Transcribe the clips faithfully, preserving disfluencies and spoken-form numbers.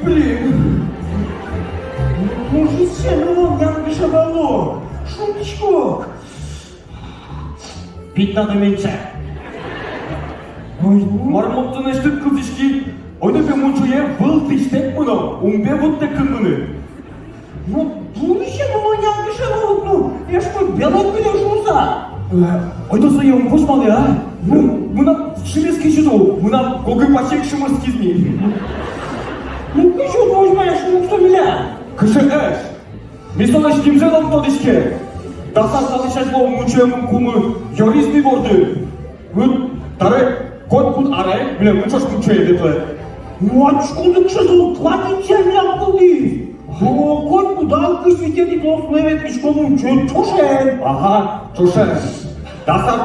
Блин. Мужичок, ну, янгыше вал. Шуточку. Пить надо меньше. Ой, мар мон тонэ эшшо кылзӥськи. Ойдо пе мунчое вылтӥсьтэк мыно, ум пе вуттэк кынмыны. Ну, дунӥсь, ну, мон янгыше вал, ну, эшшо белок кыле шуса. Э, ойдо сое ум возьмалэ, а? Ну, мынам шимес ке сюдо, мынам гогы пачек шимес кизни. Ну, кызьы возьмалэ, эшшо ум со милям. Кызьы эш? Ми солэсь нимзэ но ум тодӥське. Дас ар талэсь азьло мунчое мынкумы ёриз ни вордын. Вот, таре котькуд аре милям ӵош мунчое ветлэ. Вот, учкы, кыӵе со традиция милям кылдӥз. О, котькуд ар кызь витетӥ толсуре ветлӥськом мунчое ӵошен. Ага, ӵошен. Дас ар,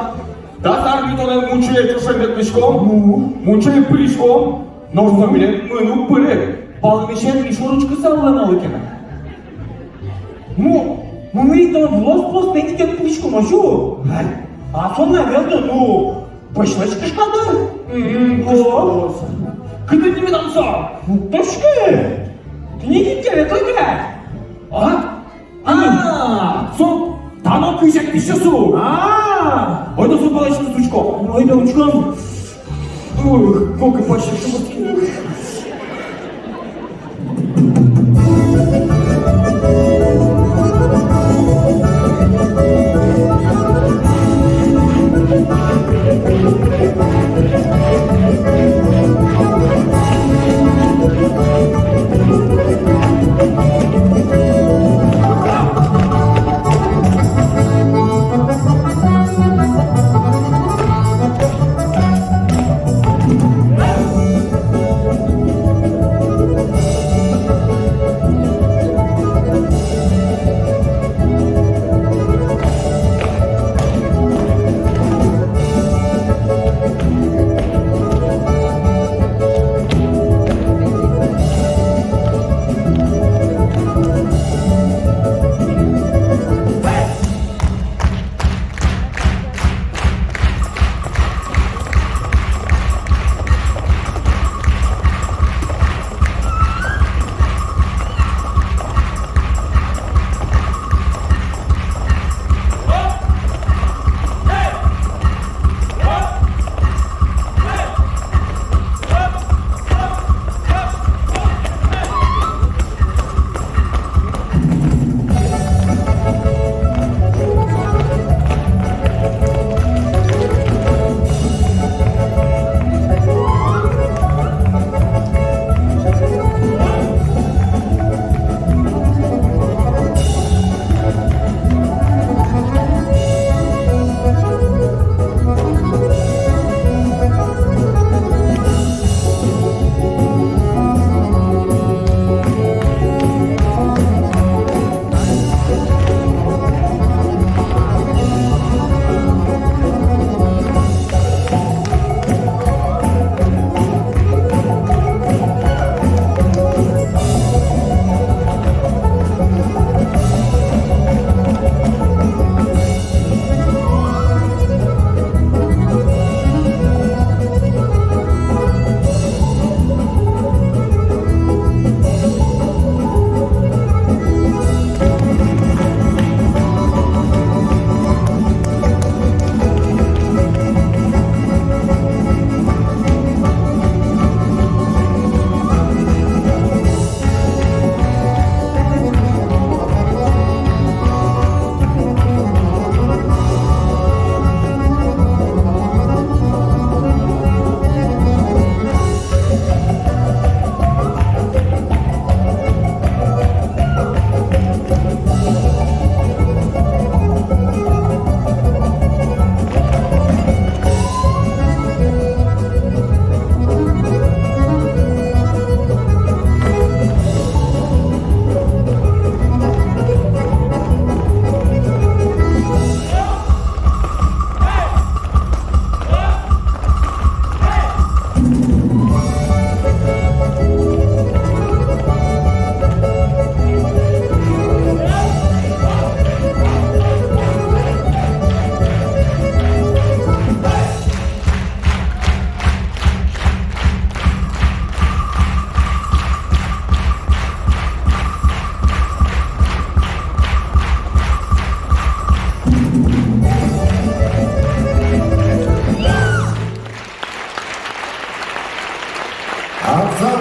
дас ар ми тонэн мунчое ӵошен ветлӥськом. Ну? Мунчое пыриськом. Нош со милем мынэ уг быре. Палмесен ми шоры учкыса улэ малы ке но. Ну, ну, ми тон лос-лос пенитент пыриськом, а чу? Ай, а со на верно, ну, пӧсь лэсь кышкады. Мгм, о. Кытын тӥ медам со? Ну, точка. Тӥни кин ке ветлэ ке. А? А, со тано кызьы пише су. А. Ойдо со палась но учком. Ойдо учком. Ух, кокы паще шумыски.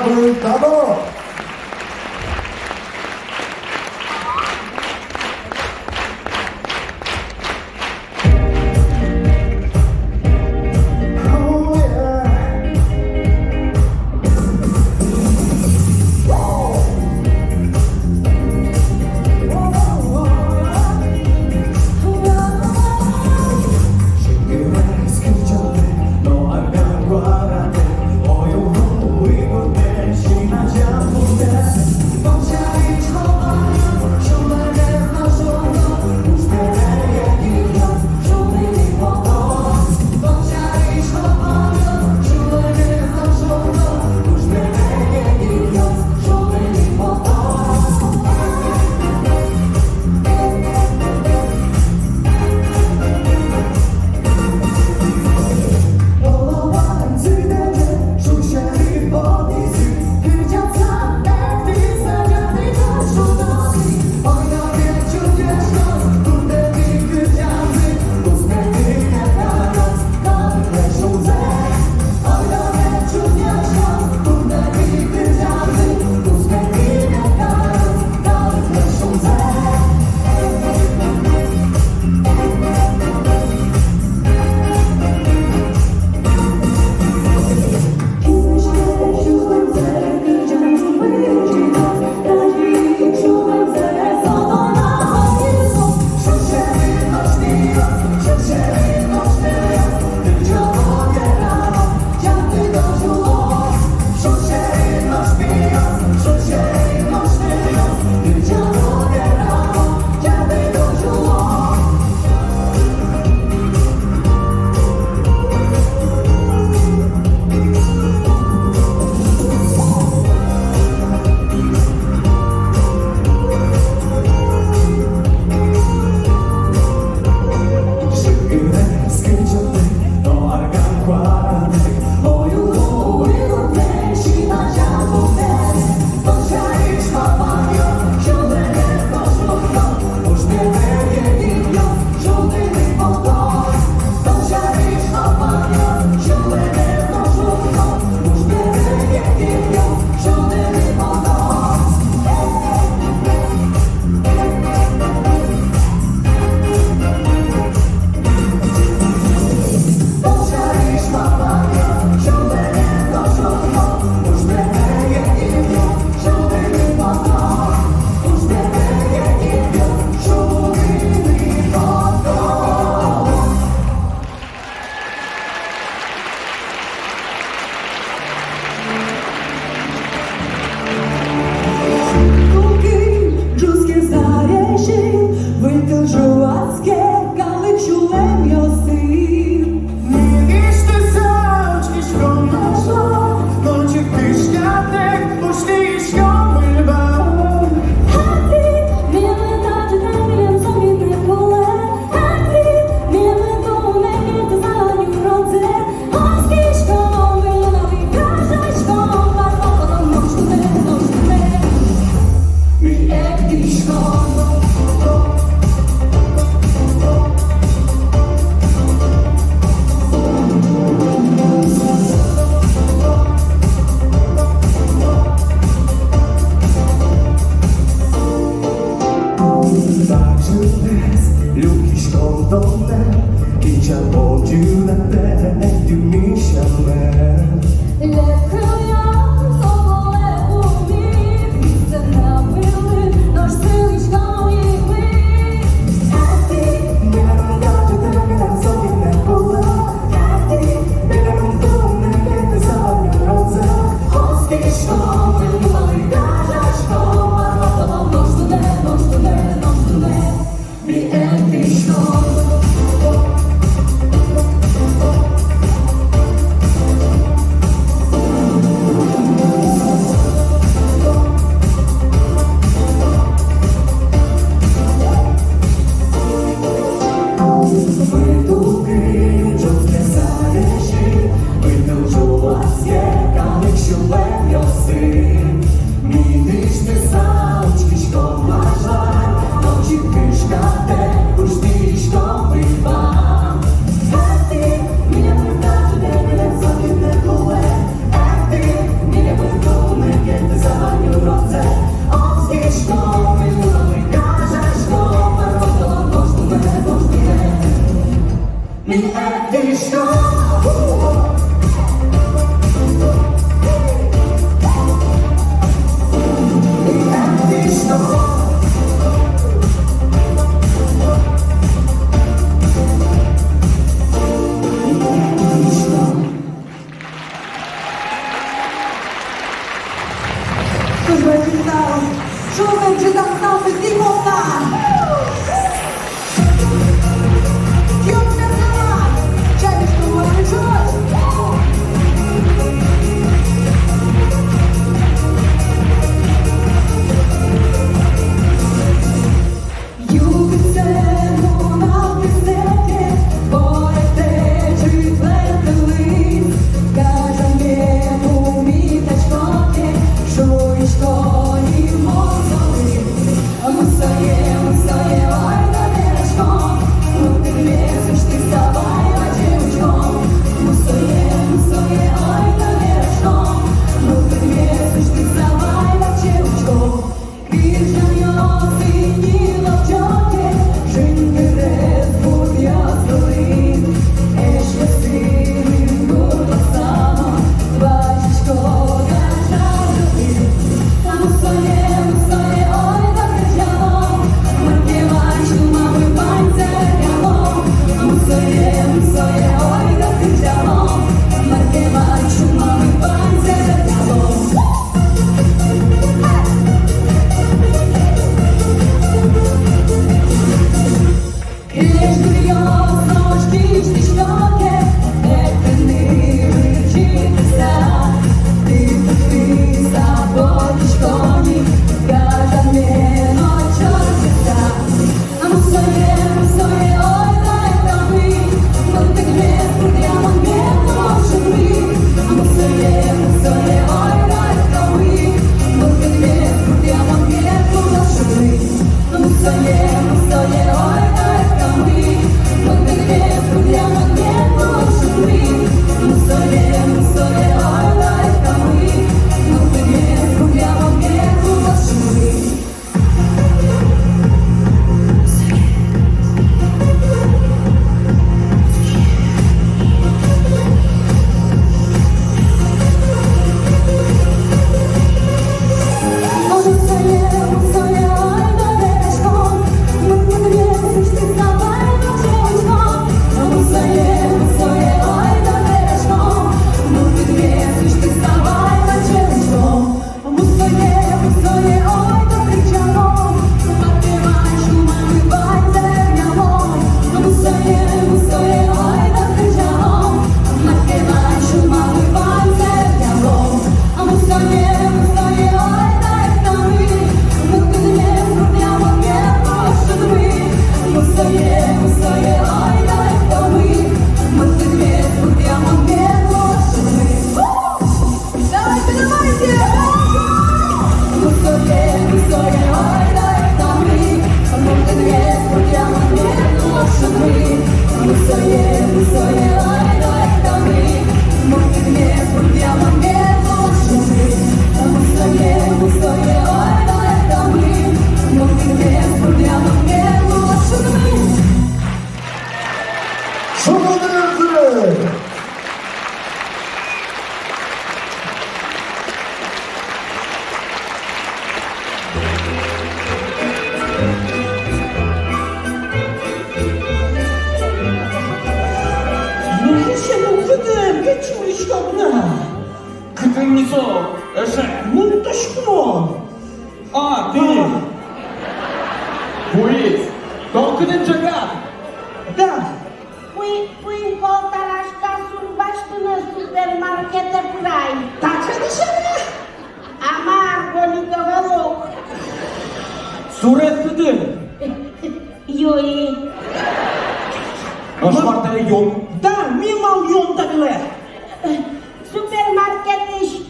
Дано! Со, эше, мынтӥсько. А, тӥ. Вуиз. Тон кытын ӝегад? Да. Куинь, куинь полторашка сур басьтыны супермаркетэ пырай. Таӵе дышетэ? А мар, политоголок? Суред кытын? Юри. Нош мар табере юн? Да, ми мар юн табере? Супермаркетысь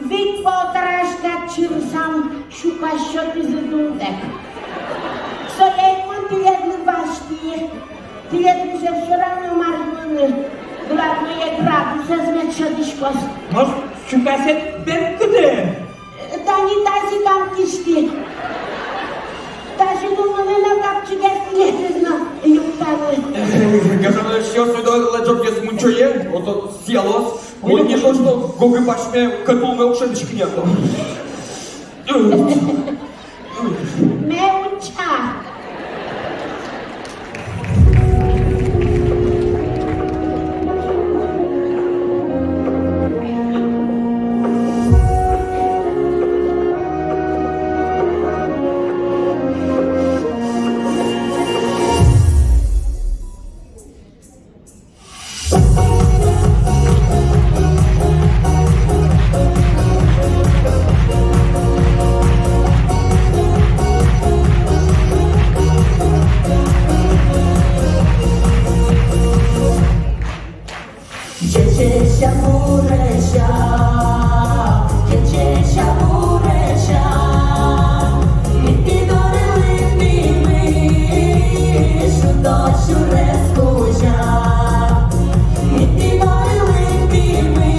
вить полторашка чырсам сюкась сётӥзы дунтэк. Сое ик мон тӥледлы басьтӥ. Тӥледлы же всё равно мар юны. Главное, градусэз мед сётӥськоз. Нош сюкасед бен кытын? Тани тазикам кисьтӥ. Тазьы думаны на, капчигес тӥледыз но юктаны. Гажано эшъёс, ойдолэ ӝоггес мунчое, ото сиялоз. Ой, не то что гогы пасьме кӧтулме укшетӥське ни а то. Меуча. Ӟечеся, буресь, ӟечеся, буресь, ми тӥ доры лыктӥмы, шудо сюрес кузя. Ми тӥ доры лыктӥмы,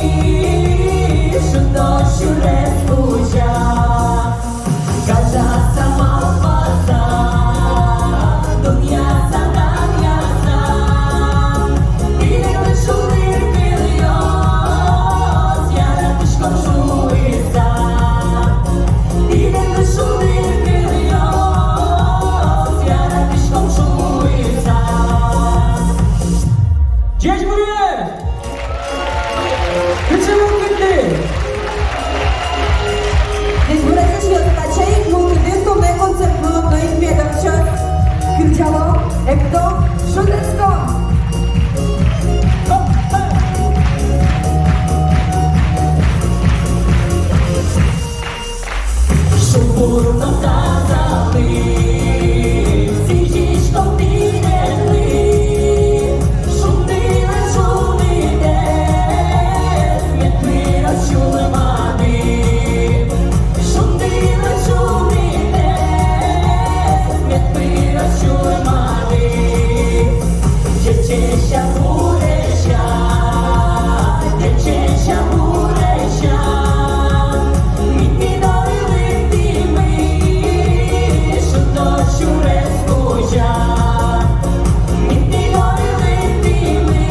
шудо сюрес кузя. Гажаса, малпаса, дунъяса, данъяса, тӥледлы шулдыр кылъёс, яратӥськом шуыса. Тӥледлы шулдыр кылъёс, яратӥськом шуыса. Ӟечбуресь! Кыӵе мылкыдды! Ӟечбуресь, эшъёс, таӵе ик мылкыдын туннэ концертмы одно ик мед ортчоз. Кырӟалом, эктом, шутэтском! Шумпотон тазалык, сӥзиськом тӥледлы, шунды но шунытэк, мед пыроз сюлмады, шунды но шунытэк, мед пыроз сюлмады. Ӟечеся, буресь, ӟечеся, буресь, ми тӥ доры лыктӥмы, шудо сюрес кузя. Ми тӥ доры лыктӥмы,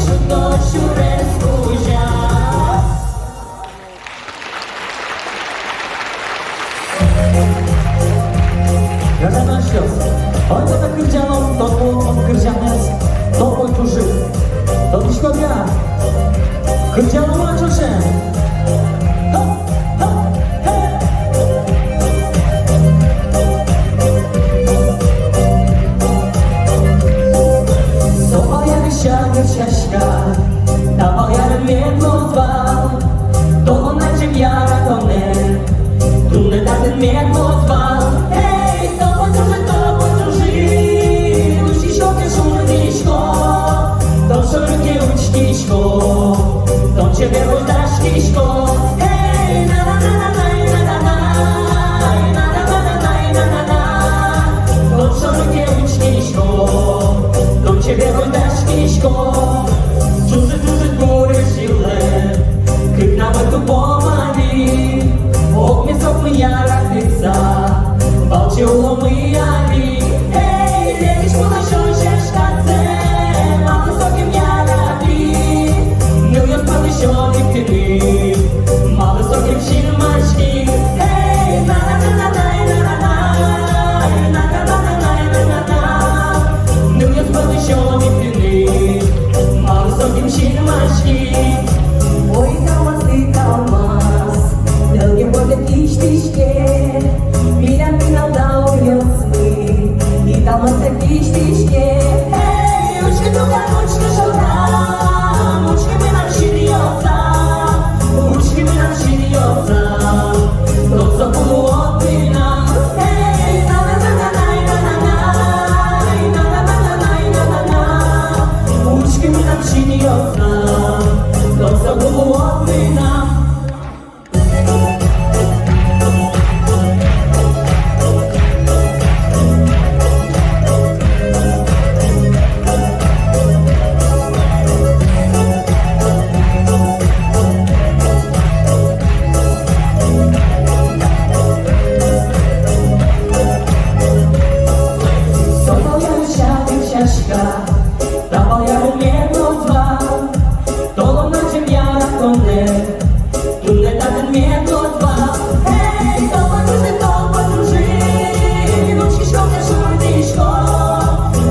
шудо сюрес кузя. Гажано эшъёс, ойдолэ кырӟалом, тодмо ик кырӟанэз, тодмо ик ӵужыт. Тодӥськод-а? Кырӟалом-а ӵошен? Хоп, хоп, хе! Со вал ярысь чагыр сяська, та вал ярын мед луоз вал. Толон адӟем яратонэ, туннэ татын мед луоз вал. Эй, топо ӵужы, топо ӵужы, усьтӥсько ке, шумпотӥсько, тон шоры ке, учкисько, тон чебер возьдаськисько. Эй, на-на-на-на-най, на-на-най, на-на-на-най, на-на-на, тон шоры ке, учкисько, тон чебер возьдаськисько. Ӵужыт, ӵужыт, буресь, кыкнамы тупом али, огмес огмы яратыса, валче уломы али. Эй, лебедь пулэсь сяськадзэ, малы сокем яратӥ, нылъёс пӧлысь одӥг тӥни, малы сокем синмаськи. Эй, на-на-на-на-най, на-на-най, на-на-на-на-най, на-на-на, нылъёс пӧлысь одӥг тӥни, малы сокем синмаськи. Ой, каласы, Кисьтӥське милям пиналъёсмы, и талмасы кисьтӥське. Эй, учкы, тука, учкы, шорам, учкы, мынам синъёсам, учкы, мынам синъёсам, тон соку луод мынам. Эй, на-на-на-на-най, на-на-най, на-на-на-на-най, на-на-на, учкы, мынам синъёсам, тон соку луод мынам. Со пал ярысь чапак сяська, та пал ярын мед луоз вал, толон адӟем яратонэ. Туннэ татын мед луоз вал. Эй, тол пе, тужгес, тол пе, тужгес, учкиськом но шумпотӥськом,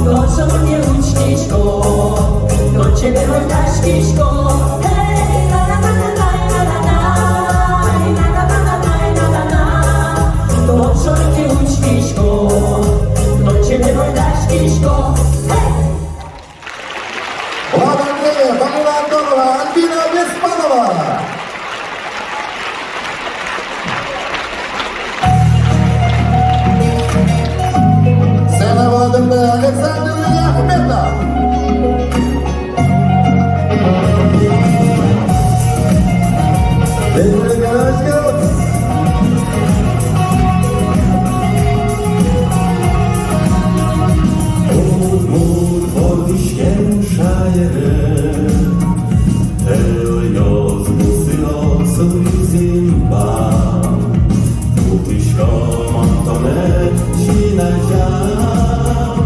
тон шоры ке учкиськод, тон чебер возьдаськиськод. Эй, на-на-на-на-най, на-на-най, на-на-на-на-най, на-на-на, тон шоры ке учкиськод, тон чебер возьдаськиськод. Эй! Влад Андреев, Алина Антонова, Альбина Беспалова. Сцена вылын Александр Минниахметов. Удмурт вордӥськем шаере тӧлъёс, бусыос луизы инбам. Пуктӥськом мон тонэ син азям,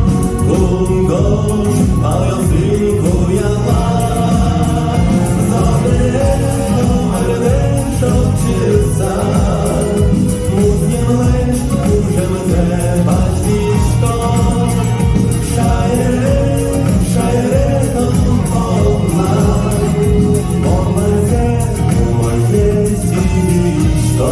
кунгож палъёсын куяла. Золгес номырдэс шокчыса, музъемлэсь кужымзэ басьтӥськом. Шаере, шаере, тон понна мон ваньзэ умойзэ сӥзисько.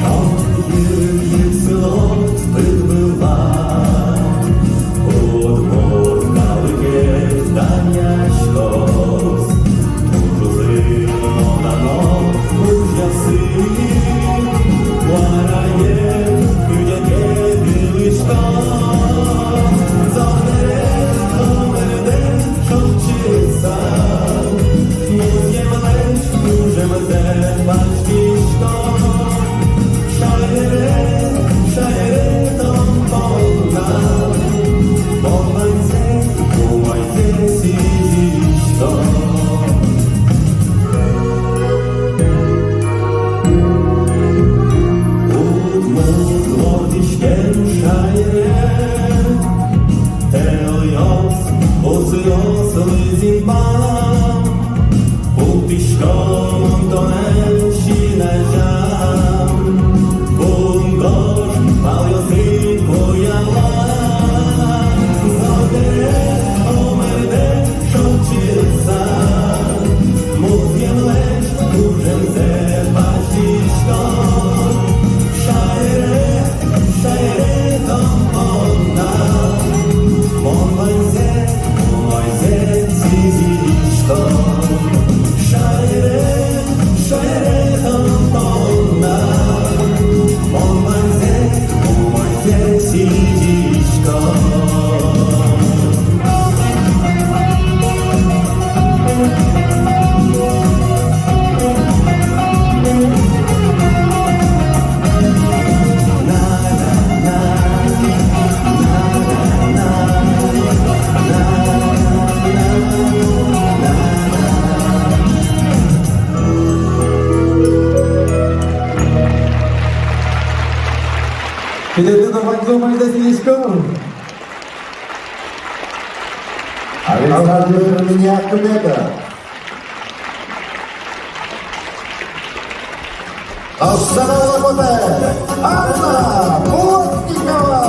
Тон йырын йӧл сылод пыд вылэ, удмурт калыкед данъяськоз. Туж узыр но дано ужъёсы, куараед, куиньыед йылӥськоз. Золгес номырдэс шокчыса, музъемлэсь кужымзэ басьтӥськом. Шаере, шаере, тон понна мон ваньзэ умойзэ сӥзисько. Удмурт вордӥськем шаере тӧлъёс, бусыос луизы инбам. Пуктӥськом мон тонэ син азям, кунгож палъёсын куяла. Золгес номырдэс шокчыса, музъемлэсь кужымзэ басьтӥськом. Шаере, шаере, тон понна мон ваньзэ умойзэ сӥзисько. Шаере, шаере, тон понна мон ваньзэ умойзэ сӥзисько. Александр Минниахметов. Астана лопатая Анна Плотникова.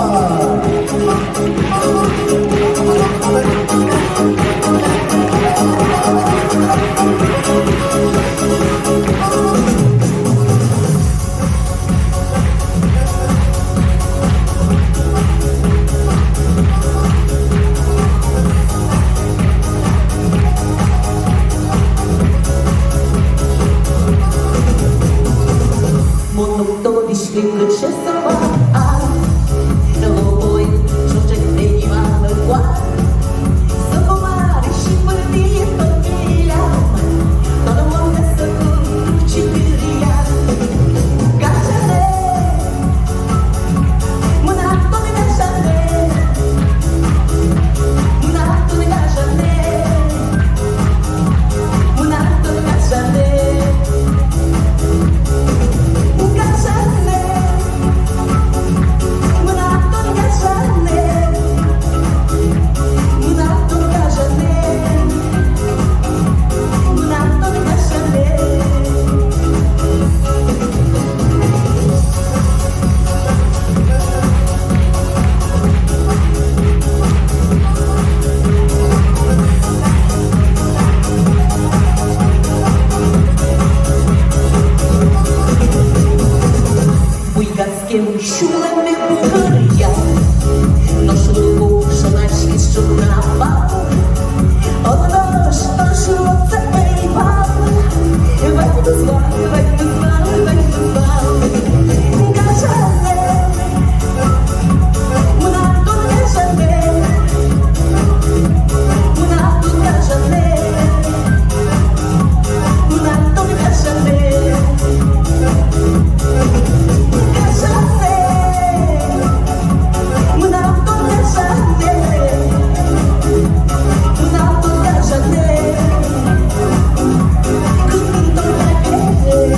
Буйгатскем сюлэмме бугыръя, нош луо шонаськись ӵукна пал. Оло нош, нош луоз ӧй вал. Ваньмыз вал, ваньмыз вал, ваньмыз вал. Гажанэ, мынам тон гажанэ. Мынам тон гажанэ. Мынам тон гажанэ. Гажанэ. Мынам тон гажанэ. Мынам тон гажанэ. Кытын тон табере.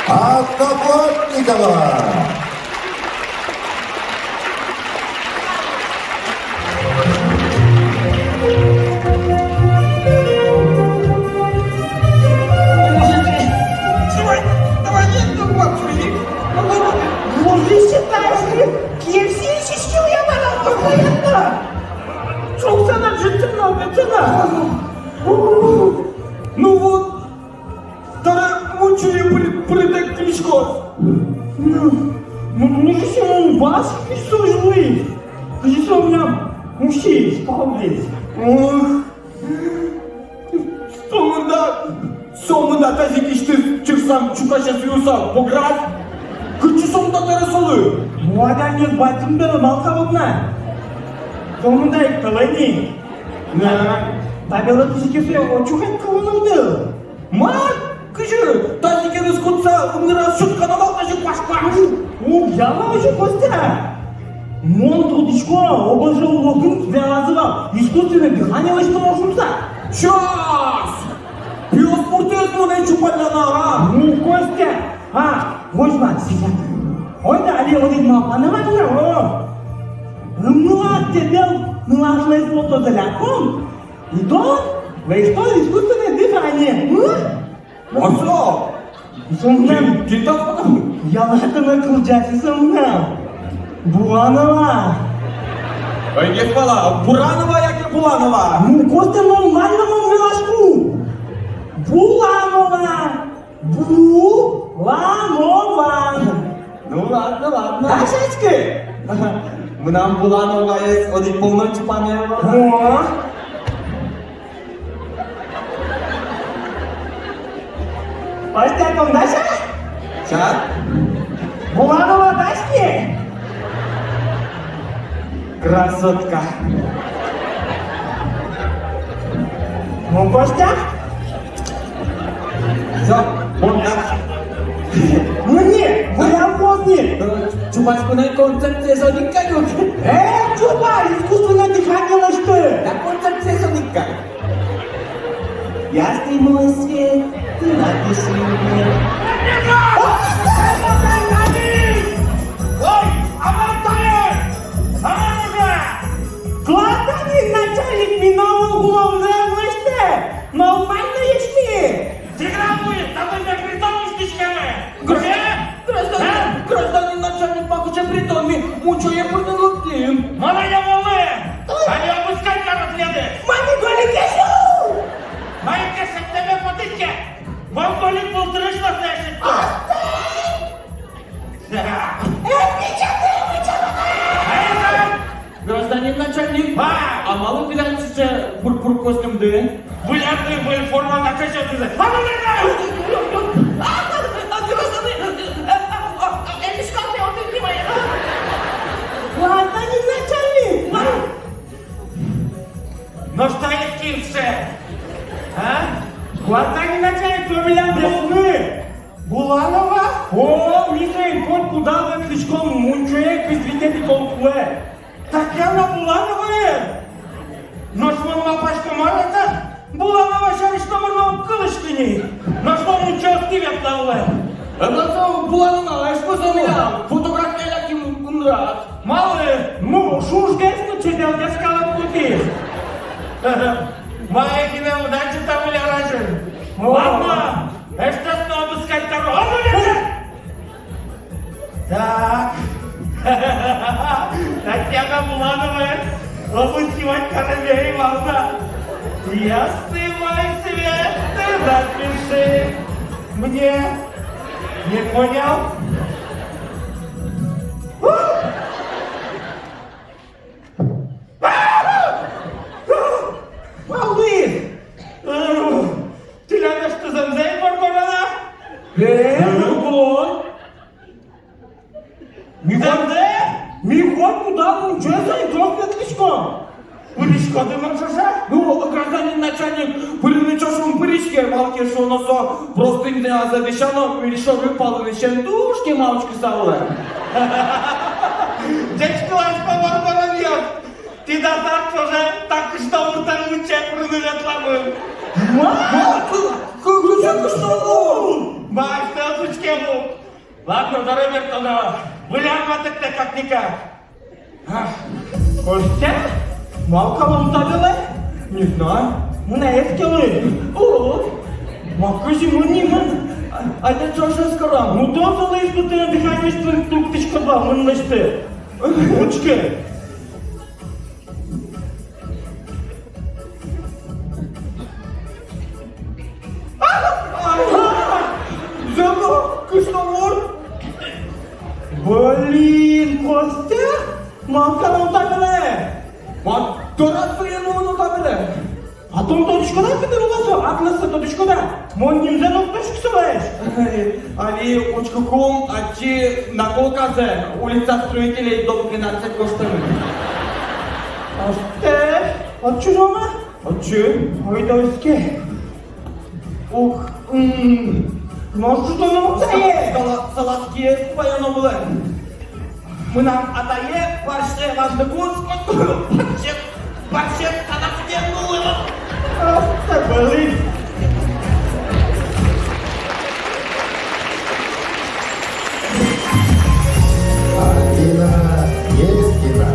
Одноклассникова! Ну вот, табере мон чуре пырытэк кылиськоз. Ну, ну, ну, кызьы со мон васькисько, кызьы со мынам усиз, палдӥз. Ох. Сомында, сомында тазьы кисьтыз чырсам, чукасез юысал, пограз. Кытчы сомында табере солы? Муадан нет, батьым бере, мал калык на. Сомында ик тылы ни. На. Табере кызьы ке сое отчы кадь кылыны тыл. Ма, кызьы, тазьы ке рыскутса, ымныраз сюткано вал тазьы пашпа. У, яла озьы, Костя. Мон тодӥсько, ОБЖ урокын валазы вал, искусственное дыхание лэсьтоно шуыса. Час! Пиосмуртэз монэ чупалляно, а? Ну, Костя, а, возьма, синяк. Ойдо али одӥг малпаны вань на, о. Ымнылад тӥледлы нылашлэсь потозы лякон, и тон лэсьтод искусственное дыхание. М? Мар со? Со мынам. Кин, кин та потэ? Яла тынад кылӟасьсэ со мынам. Буланова. Ой, кин вала, Буранова яке Буланова? Ну, Костя, нормально мон верасько. Буланова. Буланова. Ну ладно, ладно. Дасяськы. Мынам Булановаез одӥг пол но чупаны ӧвӧл. О. Костя, тон дась-а? Чат. Буланова дась ке. Красотка. Ну, Костя? Всё, мон дась. Ну не, выль поздно. Э, чупаськонын концепция соник кадь ук. Э, чупа, искусственное дыхание лэсьтэ. Да концепция соник кадь. Ясный мой свет, ты напиши мне. Ой, ой, ой, ой, ой! Ой, а Мунчое пыртыны лыктӥм. Мар-а, ямалэ? Али обыскать карод тӥледыз. Мани Голик эшшо! Мар ке шедьтэме потӥське? Мон Голик пултырысь но сое шедьто. Эй, гражданин начальник, а малы тӥляд сыӵе пурпур костюмды? Выль артмы, выль форма, начальство тӥзэ. А ну, давай! Гражданин начальник! Нош таиз кин сыӵе? А? Гражданин начальник, со милям весны. Буланова? О, ми соин котькуд ар ветлӥськом мунчое, кызь витетӥ толкуэ. Татьяна Булановаен? Нош мон малпасько, мар-а та Буланова сярысь номыр но уг кылӥськы ни. Нош мон мунчаосты ветло вылэм. Эм, со Буланова, эшшо со милям фотография ляким ымрад. Малы? Ну, шужгес но чебергес калык потӥз. Мае гинэ уд адӟы та выль ар азьын. Ладно, эшшо но обыскать каро. Так. Татьяна Буланова обыскивать кареме ӧй вал на. Если мой свет, ты напиши мне. Не понял? Малпай! Тӥляд эштэ зэмзэ ик воргорон-а? Э, воргорон. Ми хоть, ми хоть куд ар мунчое соин трос ветлӥськом. Пыриськоды мон ӵош-а? Ну, гражданин начальник, пырыны ӵош ум пыриське, малы ке шуоно со простыньзэ азьло дӥсяно, миль шоры палэнысен туж кема учкыса улэ. Ӟечкыласько, воргоронъёс! Тӥ дас ар ӵоже та кышномуртэн мунчое пырыны ветламын. Ма? Ма? Кы-, кы-, кыӵе кышномурт? Ма, асьтэос учке, ну. Ладно, доры бертоно. Выль ар матэктэ как-никак. А, Костя? Малы калон табелэ? Не знаю. Мынэ эскелы. О, ма, кызьы мынӥмон? А, а тӥ ӵош эскерам. Ну, тон солы испытание дыхания пункт лыктӥськод вал, мон лэсьтэ. Учке. Зэм но кышномурт. Блин, Костя, малы калон табелэ? Ма, дораз вылэм но табелэ. А тон тодӥськод-а, кытын улэ со? Атласэ тодӥськод-а? Мон нимзэ но уг тодӥськы солэсь. Али учкыкум, отчы наколказэ, улица Строителей, дом двенадцать гожтэмын. Астэ, отчы но-а? Отчы. Ойдо эске. Ух, м. Нош ӝутоно мон тае. Сала-, салазкиез паяно вылэм. Мынам атае парсьсэ вандыкуз, парсьсэ, парсьсэ садак сикен нуллэ. Астэ, блин. Альбина Лебедева.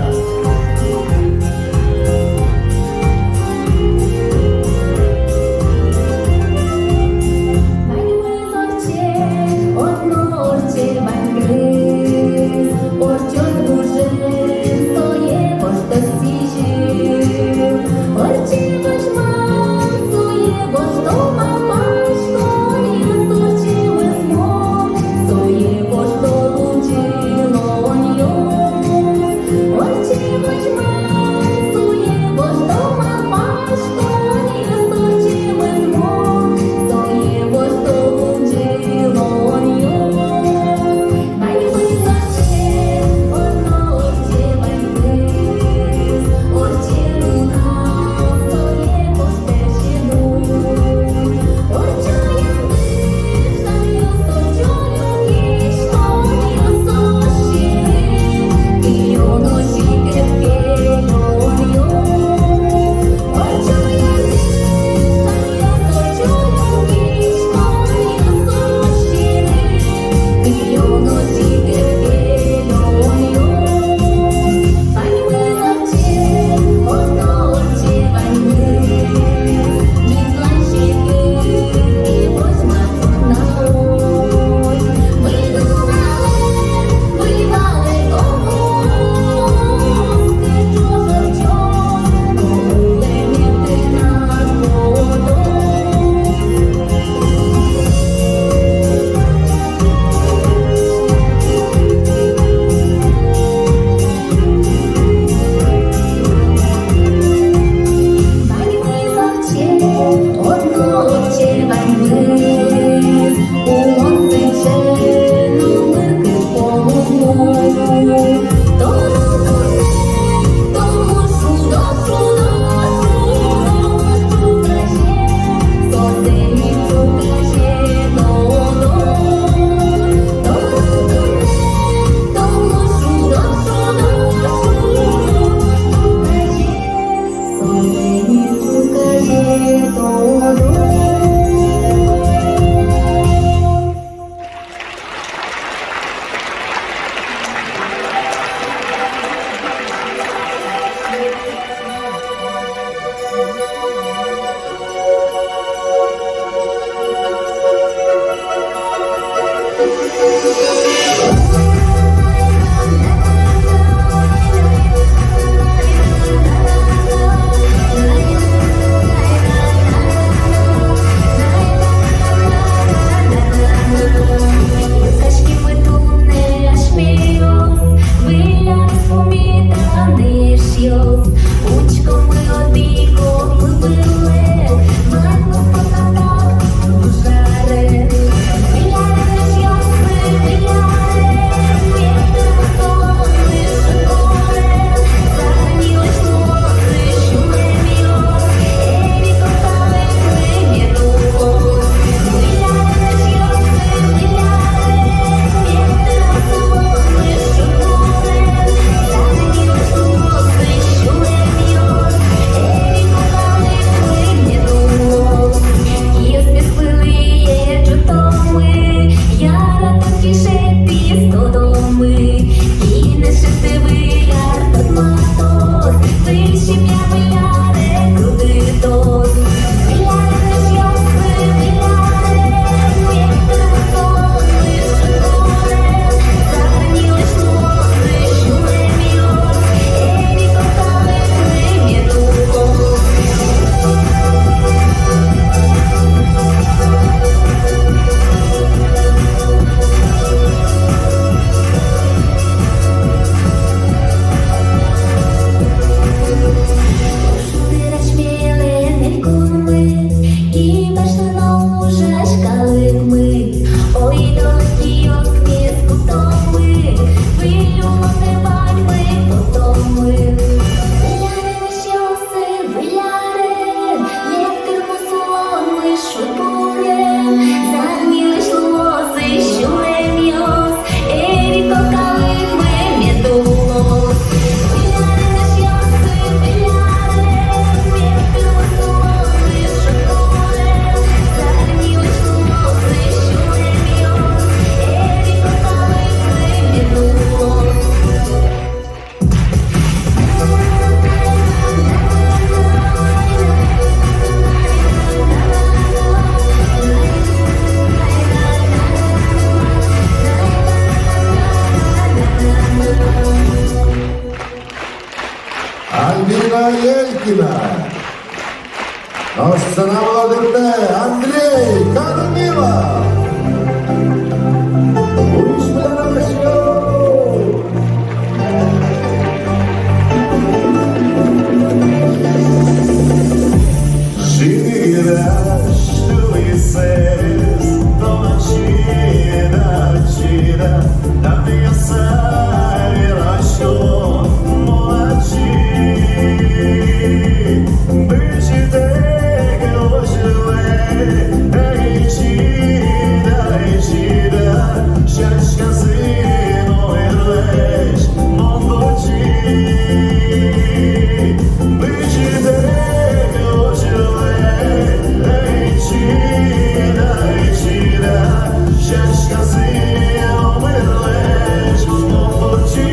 Елькина. Нош сцена вылын дыртэ Андрей Корнилов. Уйысь пыдана. Шимигерась тулысэз тон ачид, ачид, данъяса верасько мон ачид. Бызьытэк озьы луэ, эй, чида, эй, чида, сяськаез номырлэсь мон кутски. Бызьытэк озьы луэ, эй, чида, эй, чида, сяськаез номырлэсь мон кутски.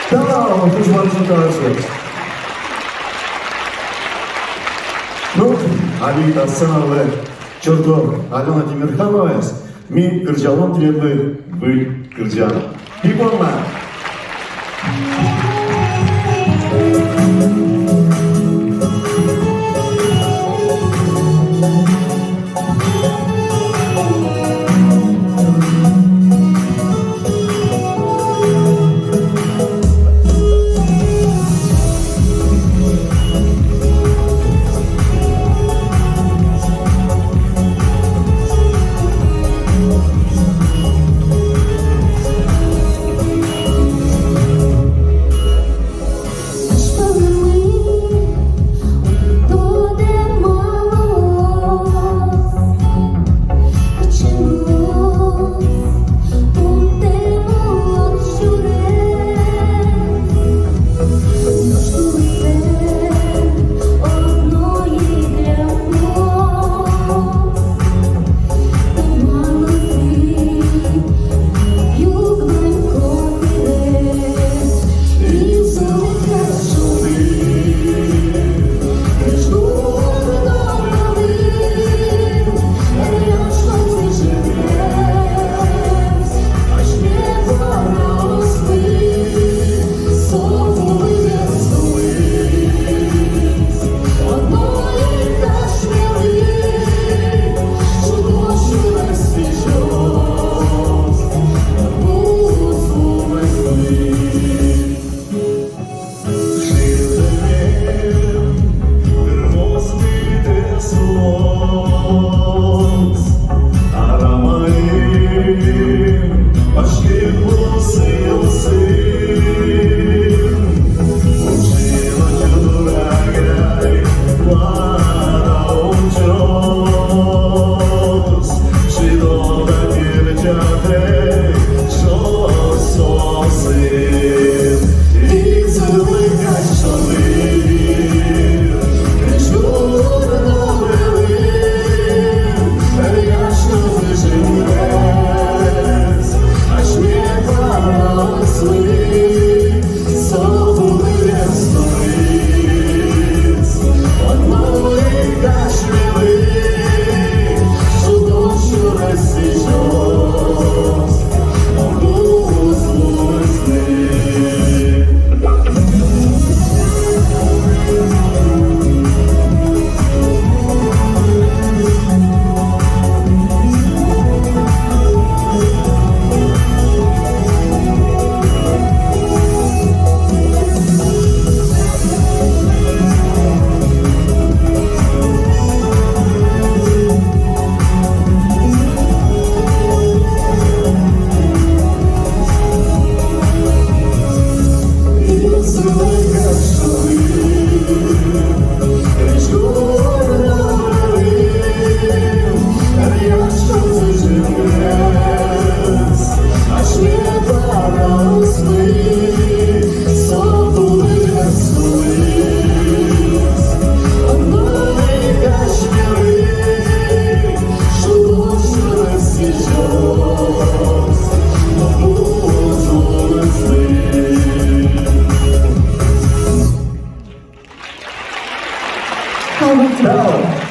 Тау, туж бадӟым тау сыӵе. Ну, али та сцена вылэ Чорто Алёна Тимерхановаез, ми кырӟалом тӥледлы выль кырӟан. Пи понна.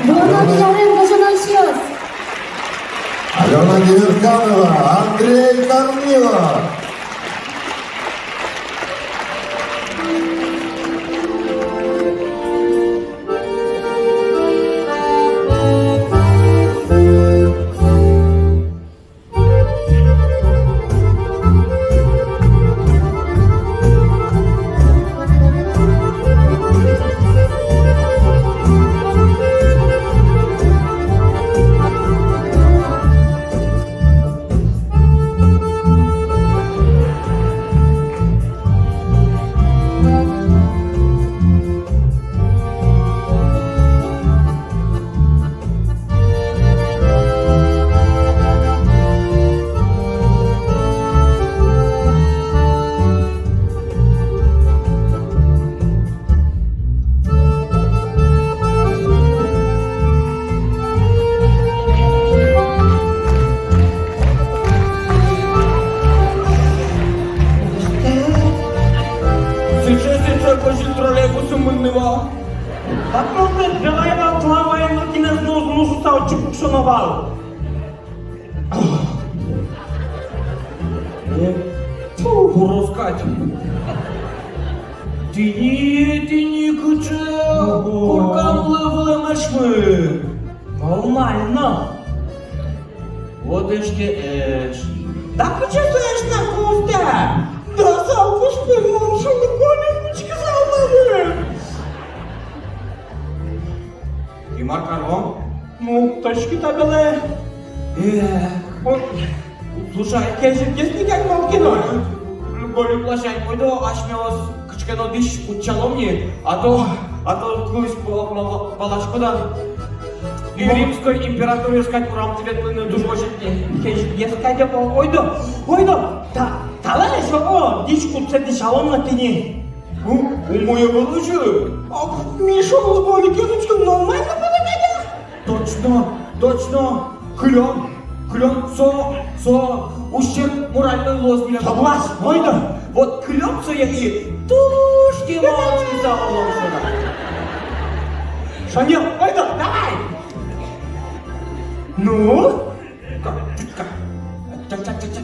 Вуоно киярен, гажано эшъёс! Алёна Герканова, Андрей Корнилов. пал. О, фу, курос кадь. Тӥни, тӥни кыӵе. Ого. Коркам вылэ вылэм эшмы. Нормально. Вот эшке эш. Да кыӵе со эш на, Костя? Да, сал куспын мон шуны, Коля, учкысал мыным. И мар каром? Ну, точки табеле. Э. Ой, слушай, кенжыт гес никак мал кино. Голик ласянь, ойдо асьмеос кыӵе ке но дӥсь утчалом ни, а то, а то кызьы пала-, пала-, паласькод-а. И римской императоръёс кадь урамтӥ ветлыны туж возьыт ни. Кенжыт гес кадь, о, ойдо, ойдо, та, талэсь, о, дӥсь кутсэ дӥсялом на тӥни. Ну, умой ӧвӧл озьы. А, Миша, оло, Голикен учкы, нормально пӧлы кадь-а? Точно, точно. Кылём, кылём, со, со ущерб моральной луоз милям. Соглас, ойдо. Вот кылём сое и туж кема учкыса улом сое. Шонер, ойдо, давай. Ну? Ка, ка. Ча, ча, ча, ча.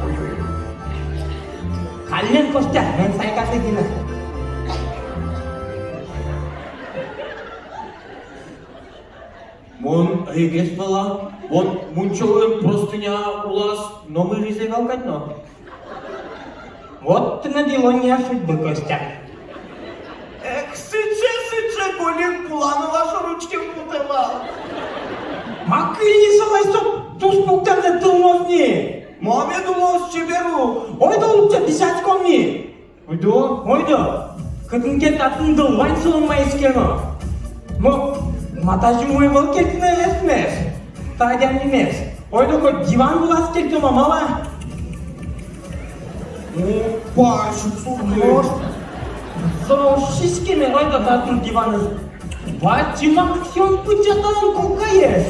Ой, ой, ой. Каллен, Костя, мон сайкатэ гинэ. Мон ӧй гес вала, мон мунчолэн простыня улаз номыр изэ вал кадь но. Вот тынад илонъя судьбы, Костя. Эх, сыӵе, сыӵе, Голик, пуланы ла шоры учкем потэ вал. Ма кылли солэсь, со туспуктэмзэ тылмоз ни. Ма мед улоз, чебер у. Ойдо лыктэ, дӥсяськом ни. Ойдо, ойдо. Кытын ке татын дыр вань, солэн маиз ке но. Но ма тазьы умой ӧвӧл кельтыны эсмес. Та адямимес. Ойдо, коть диван вылаз кельтом, а малы? О, пасьпур. Может, со сиськеме, ойдо, татын диванэз. Бадӟым аксион пыӵатон кулкаез.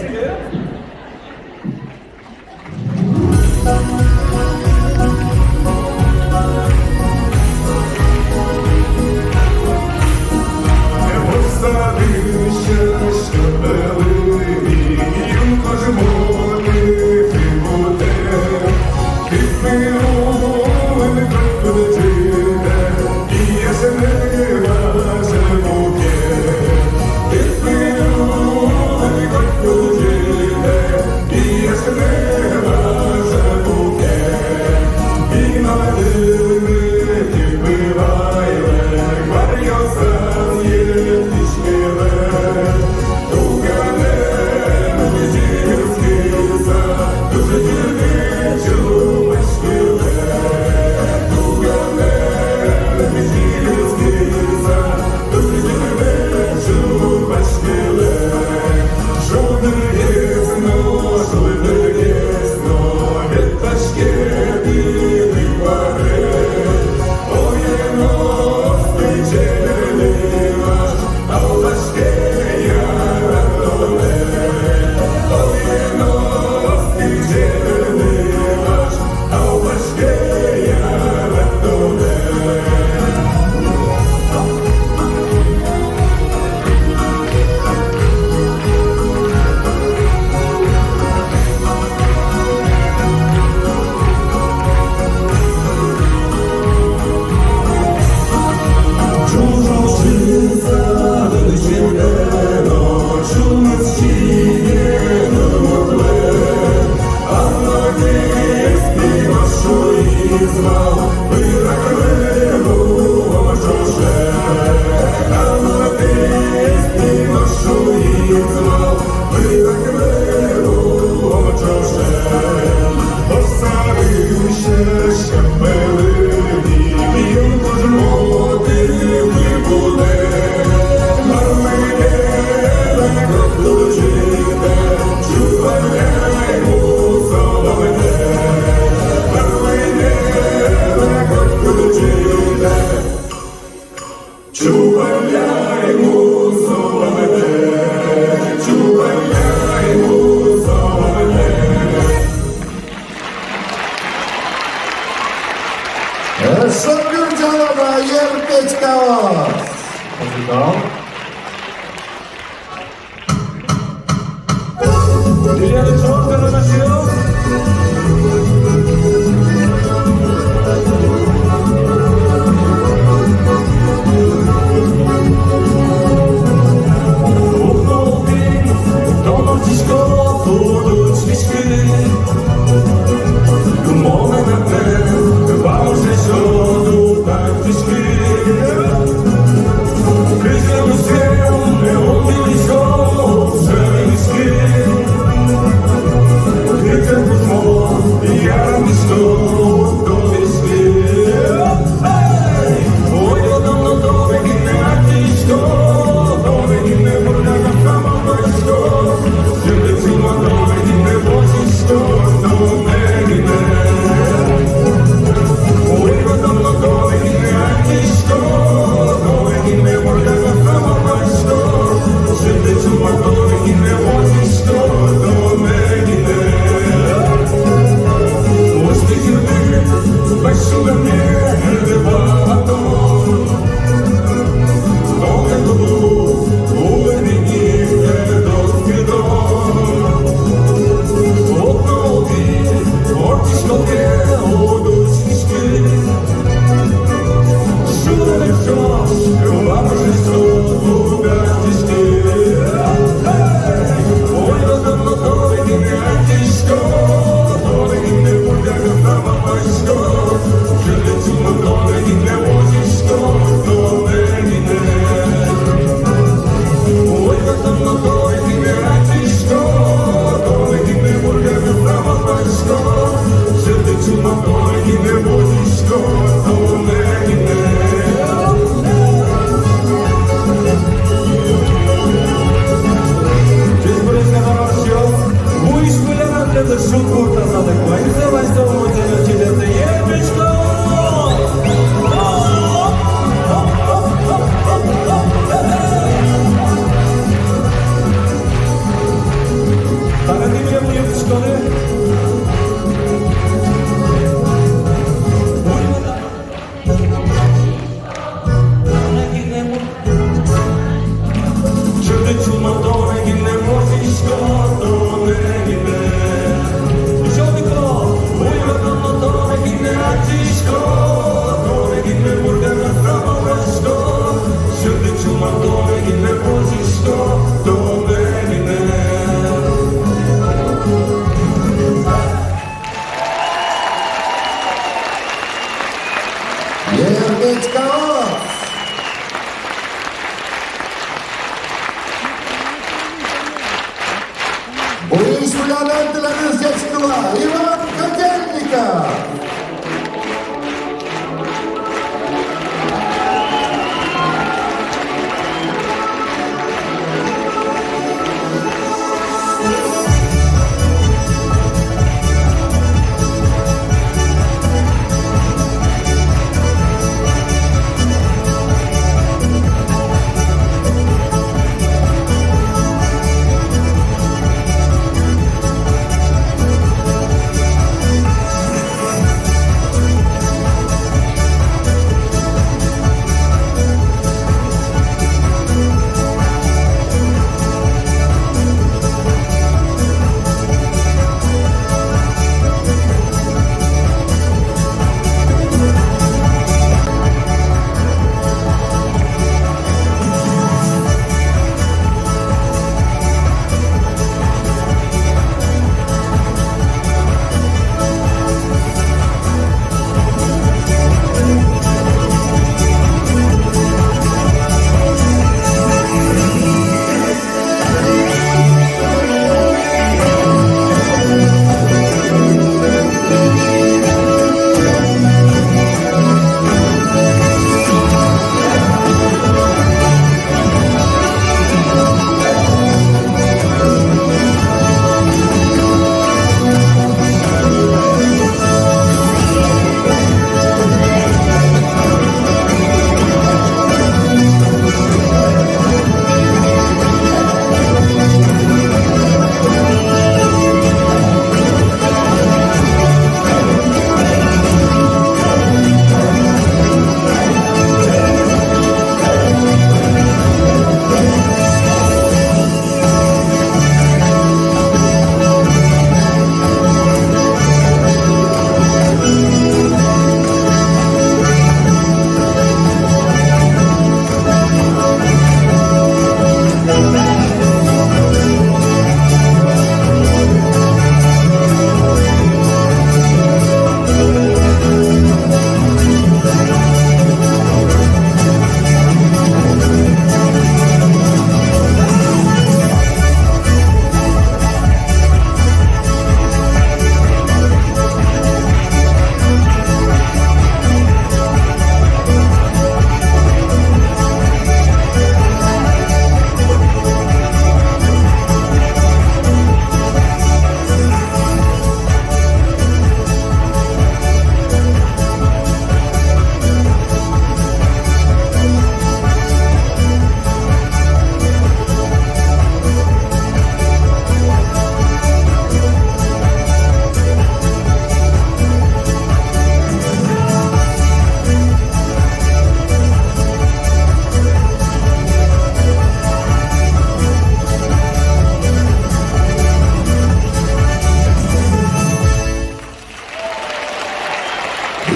Тӥледыз ӟечкыласько, Иван Котельников.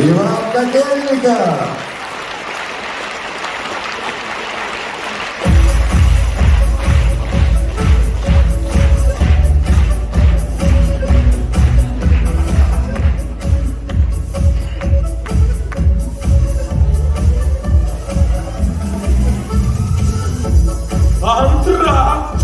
Иван Котельников. Антракт!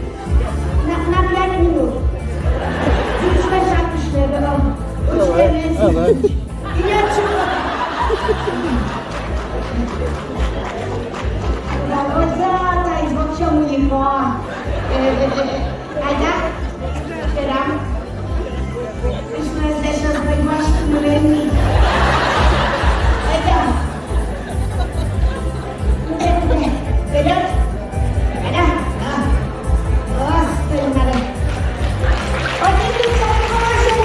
На, на пять минут. Чуть-чуть шаг пишле, да. Давай, давай. Айда, сьӧрам. Кышноез дасяз, вазь кынмы ни. Айда. Вперёд. Айда. О, стой, надо. Один, два, три,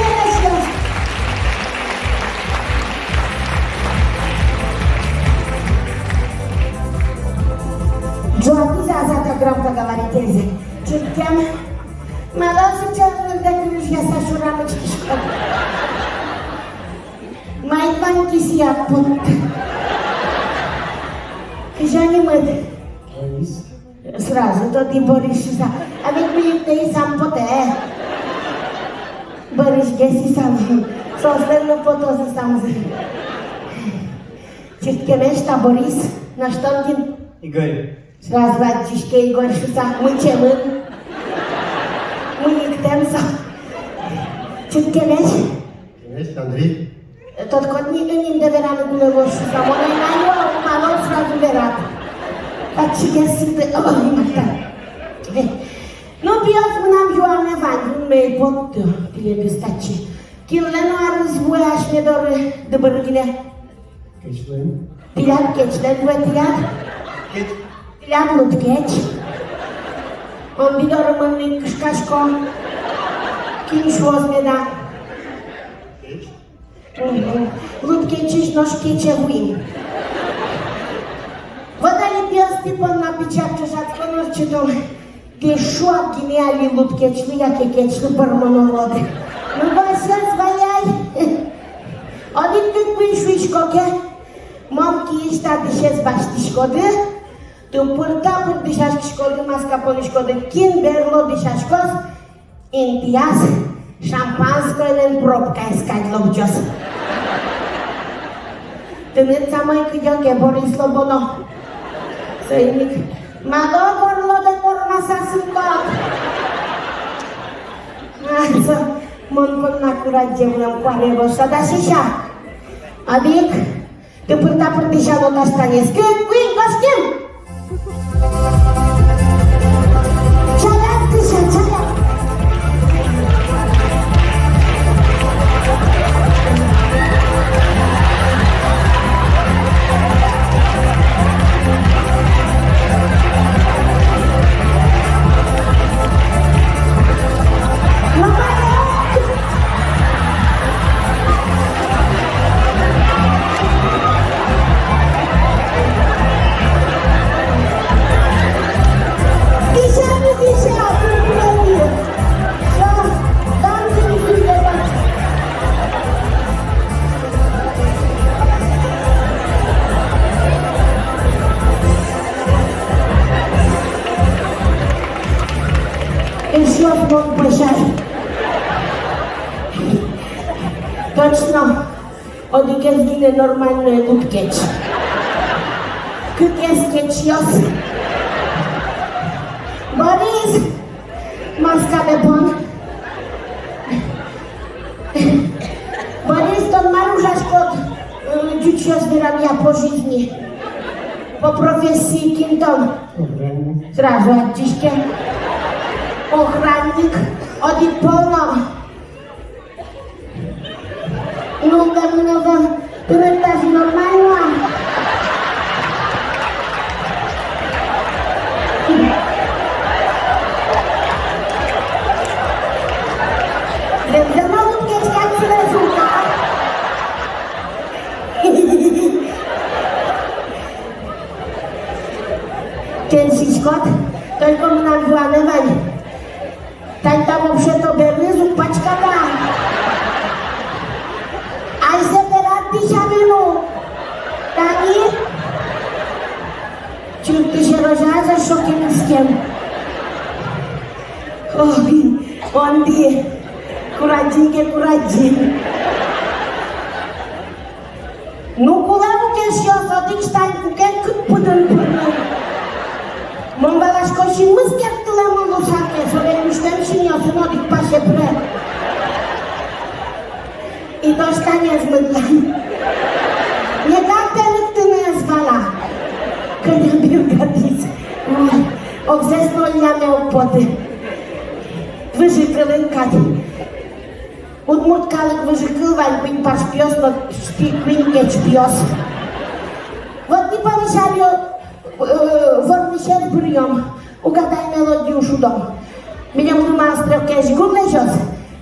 Джоакиза азата громкоговорительзэ. Чырткем. Малы сейчас мында кырыжъяса шурамы учкиськод? Май вань кисыяд пуд. Кызьы нимыд? Борис. Сразу тодӥ Борис шуса. А ведь милитэйсам потэ. Борисгес исам. Соослэн но потозы самзы. Чырткемесь, та Борис, нош тон кин? Игорь. Сразу адӟиське Игорь шуса, мычемын. Мынӥктэм со. Чырткемесь. Чырткемесь, Андрей. Тодӥськод ни, нимдэ вераны кулэ луоз шуса, мон ай на юа, малы сразу верад. Татчыгес сыты, ой, мата. Ну, пиос, мынам юаме вань, юнме ӧй потты, пилемъёс татчы. Кинлэн но арыз вуэ асьме доры дыбыр гинэ? Кечлэн. Тӥляд кечлэн вуэ, тӥляд? Кеч. Тӥляд лудкеч. Омбыдоры мон ик кышкасько. Кин шуоз меда? Кеч. Мгм. Лудкечысь нош кече вуим. Вот али пиосты понна пичак ӵошатскон ортчытом. Тӥ шуак гинэ али лудкечлы яке кечлы пӧрмоно луоды. Ну, васяз вай ай. Одӥг кык пи шуисько ке. Мон киысь та дӥсез басьтӥськоды, тӥ пырта-пыр дӥсяськиськоды, маска понӥськоды, кин берло дӥсяськоз, интыяз шампанскойлэн пробкаез кадь лобӟоз. Тыныд самой кыдёке, Борислы быдэ. Соин ик мало горлодэ кормаса сылӥськод. А, со, мон понна курадӟем улэм куаре вошса, дасесь-а? Одӥг. Тӥ пырта-пыр дӥсяно та штанез. Кык, куинь, кошким! Чаляд, кыӵе чаляд! Эшшо мон пӧсяй. Точно. Одӥгез гинэ нормальной уд кеч. Кыкез кечъёс. Борис, маскадэ пон. Борис, тон мар ужаськод, э, ӟучъёс верамъя, по жизни? По профессии кин тон? Охранник. Сразу адӟиське. Охранник. Одӥг пол но. Ну, да, ну, да, да. Тыныд тазьы нормально. Зэмзэ но уд кеч кадь сыӵе сумка. Кельшиськод, только мынам юанэ вань. Тань та вообще-то берлыез уг пачката. Айзэ берад дӥсяны но. Тани. Чуртӥ сьӧрозяз эшшо ке кыскем. Ой, онди. Курадӟи ке, курадӟи. Ну, кулэ ик, эшъёс, одӥг штань куке кык пыдын пырны. Мон валасько, синмыз керттылэмын луыса ке, со ведь усьтэм синъёсын одӥг пасе пыре. И то штанез мыдлан. Не как пе лыктыны ӧз вала. Кӧня бергатӥз. Ой, огзэс но улляме уг поты. Выжыкылын кадь. Удмурт калык выжыкыл вань, куинь паж пиос но шпи куинь кеч пиос. Вот ни палысь али, э, вормисез быръём, угадай мелодию шудом. Милемлы маэстро крезьгур лэзёз.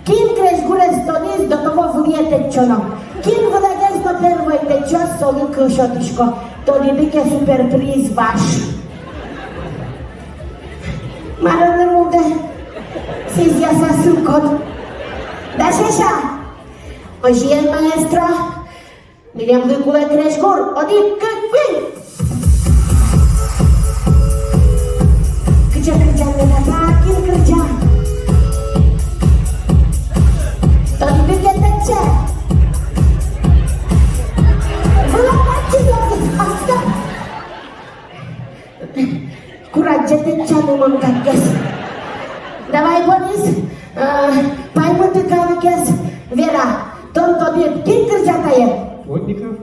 Кин крезьгурез тодӥз, до того вылӥе тэтчоно. Кин вылэгес но первой тэтчоз, солы кыл сётӥсько. Тодӥды ке, суперприз ваш. Мар-о, нырмылдэ сӥзьяса сылӥськод? Дасесь-а? Озьыен, маэстро, милемлы кулэ крезьгур. Одӥг, кык, куинь! Кыӵе кырӟан меда та, кин кырӟа? Тодӥды ке, тэтче. Вылэ паччиз, астэ. Курадӟе тэтчаны мон кадьгес. Давай, Борис, э, паймыты калыкез, вера, тон тодӥд, кин кырӟа тае? Плотников.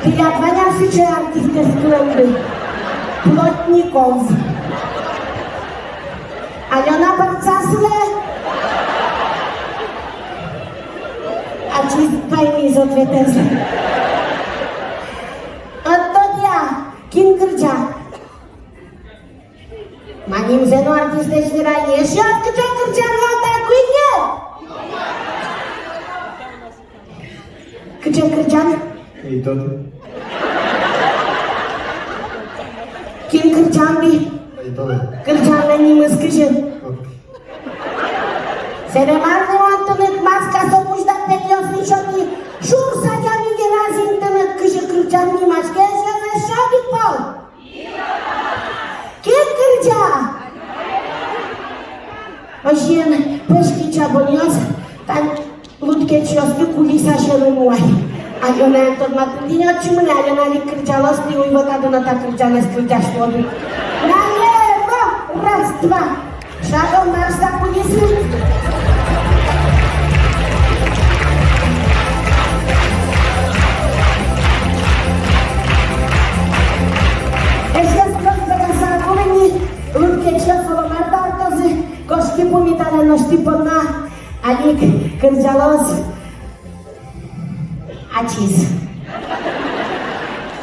Тӥляд вань-а сыӵе артистэз кылэмды? Плотников. Алёна, пыртса сылэ. Ачиз паймиз ответэз. Ӧд тодэ-а, кин кырӟа? Ма нимзэ но артистэз вера ни. Эшъёс, кыӵе кырӟан вал та куиньы? Кыӵе кырӟан? Ӧй тоды. Кин кырӟан, би? Ӧй тоды. Кырӟанлэн нимыз кызьы? Окей. Сэре мар луон тыныд, маска со Озьыен, пӧсь кичабонъёс, тань лудкечъёсты кулиса сьӧры нуай. Алёнаен тодматыны, тӥни отчы мынэ, Алёна али кырӟалоз, тӥ уйвӧтады но та кырӟанэз кырӟась луоды. Налево! Раз, два! Шагом марш за кулисы! Эшъёс, трос быгатса кулэ ни, лудкечъёс оло мар дартозы, кошки пумиталэ нош тӥ понна. Али ик кырӟалоз ачиз.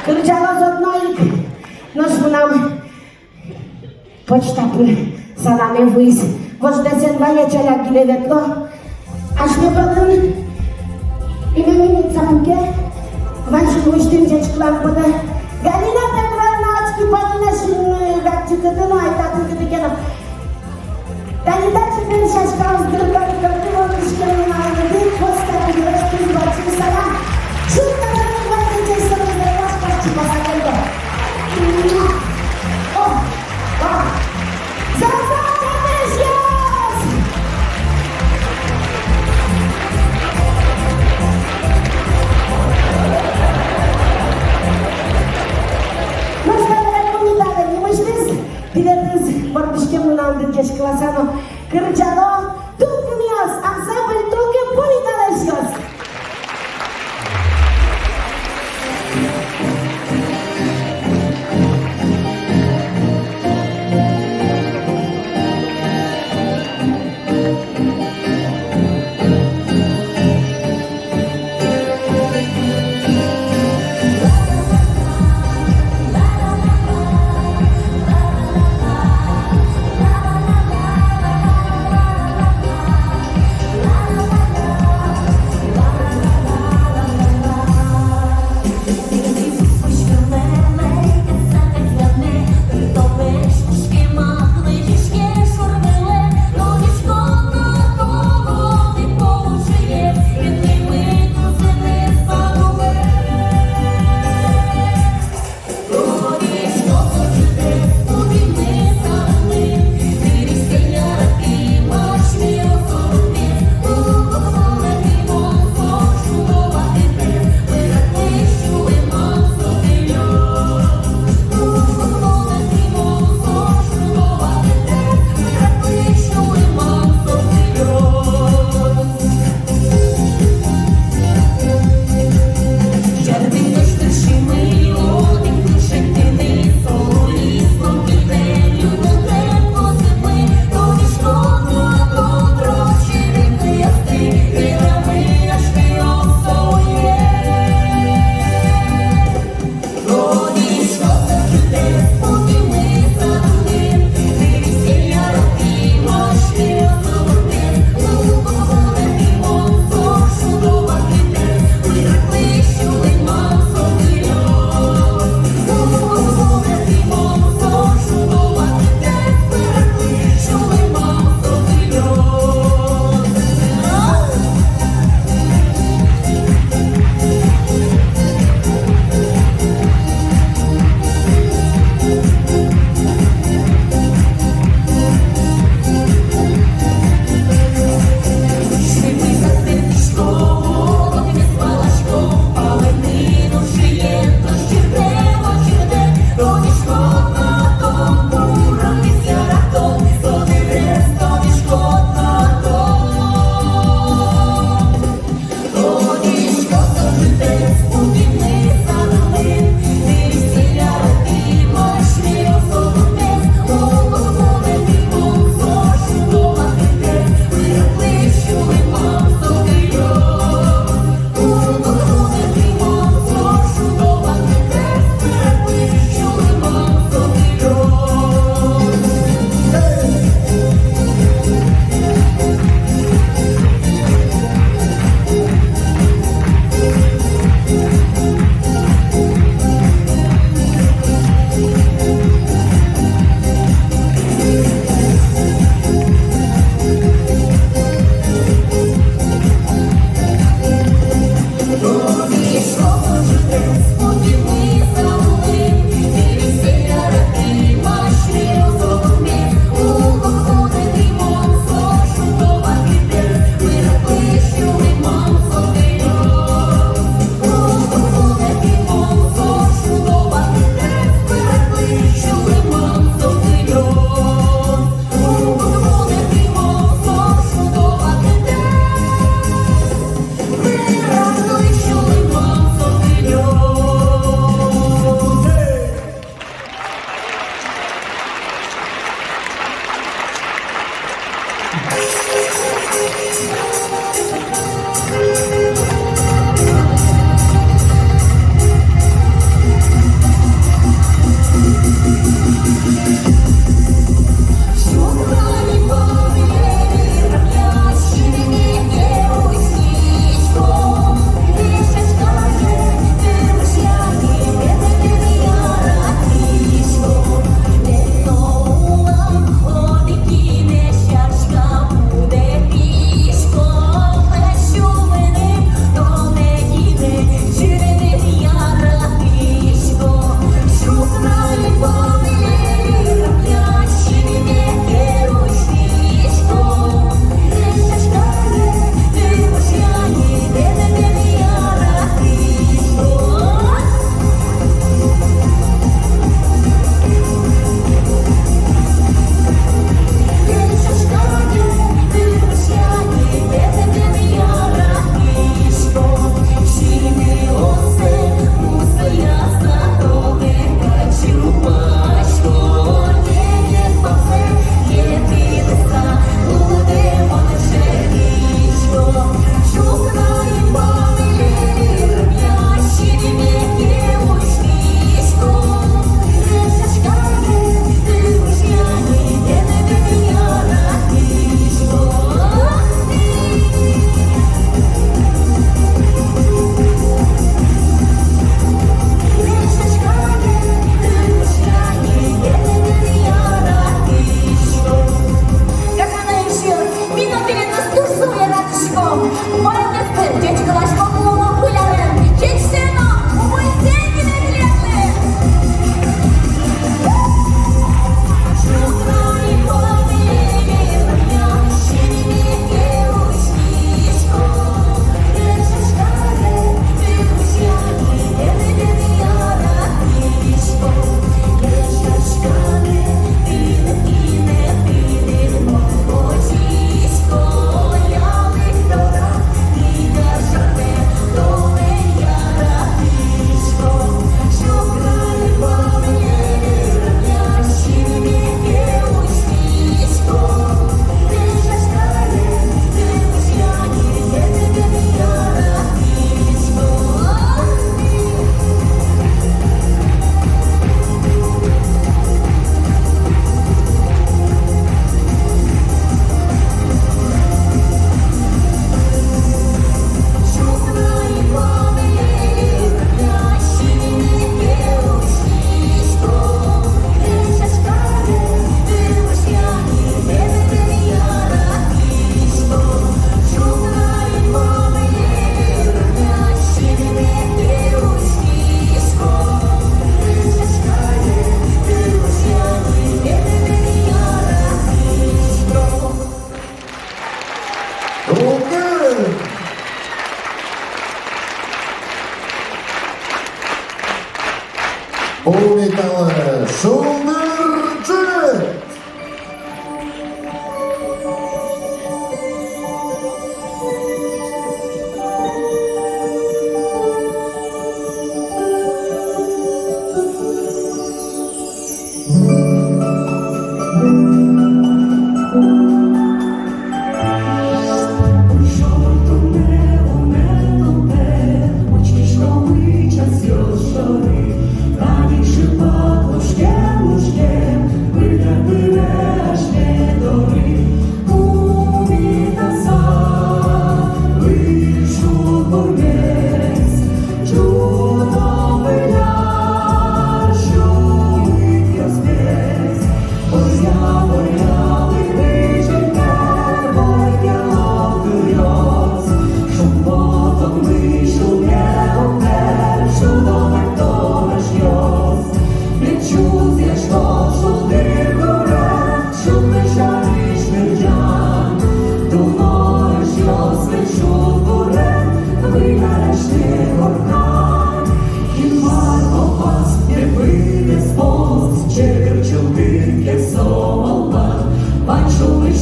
Кырӟалоз одно ик, нош мынам почта пыр саламе вуиз. Вождэс эн вае, ӵаляк гинэ ветло. Асьме пӧлын именинница пуке, ваньзэ усьтӥм, ӟечкылан потэ. Галина Петровна, ачкы пӧлын, асьме гатчикыды но, ай татын кытӥ ке но. Тани таӵе бен сяськаос дыр, дыр, дыр, дыр, дыр, дыр, дыр, дыр, Костя, дыр, дыр, дыр, дыр, салам. Шутка, дыр, дыр, дыр, дыр, дыр, дыр, дыр, дыр, дыр, дыр, дыр. О, о. Зал, зал, зал, зал. Ну что, как мы не дали, не мышлись? Билетэз вордӥськем нуналды ӟечкыласа но кырӟало «Тулкымъёс», ансамбль «Тулкым» пумиталэсьёс.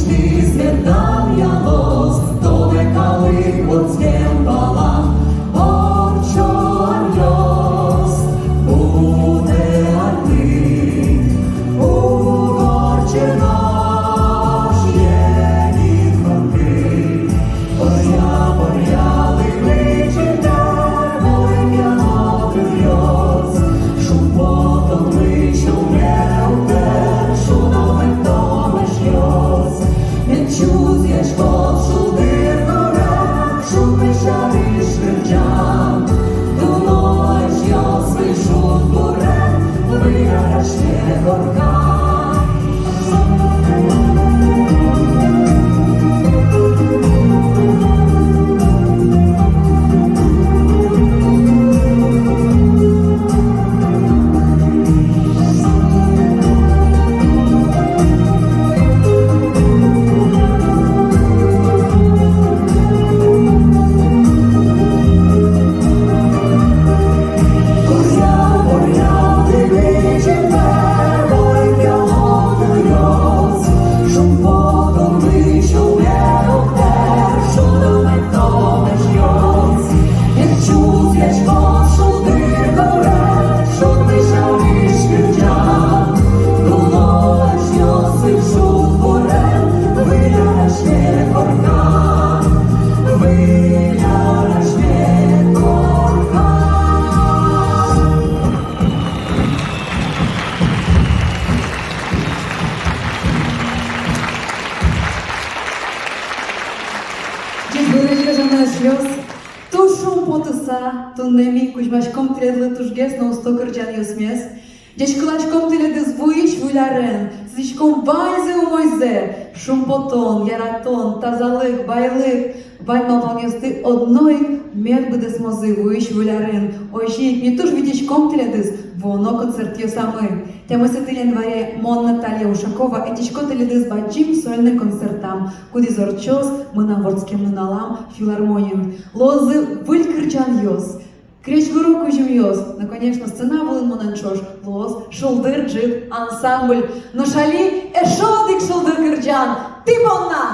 Тӥз медам ялос, тодэ калык вотскем палан, ортчонъёс, будэ али, уг ортче нош егит мынты. Поръя, поръя, лыдӟи, чильтэр, вуэ пияло тыръёс, шумпотонлы сюлме уг тыр, шудо мед тон, эшъёс. Мед чузъяськоз шулдыр гурем, шудмы сярысь кырӟан. Дуно эшъёс, выль шудбурен, выль арасьме корка. Ӟечбуресь, гажано эшъёс! Туж шумпотыса, туннэ ми кузьмаськом тӥледлы тужгес но усто кырӟанъёсмес. Ӟечкыласьком тӥледыз вуись выль арен, сӥзиськом ваньзэ умойзэ, шумпотон, яратон, тазалык, байлык, вань малпанъёсты одно ик мед быдэсмозы вуись выль арын. Озьы ик ми туж витиськом тӥледыз вуоно концертъёсамы. Тямысэтӥ январе мон, Наталья Ушакова, ӧтисько тӥледыз бадӟым сольный концертам, кудӥз ортчоз мынам вордскем нуналам филармониын. Луозы выль кырӟанъёс, крезьгуро кузьымъёс, но, конечно, сцена вылын монэн ӵош луоз «Шулдыр ӝыт» ансамбль. Нош али эшшо одӥг шулдыр кырӟан тӥ понна!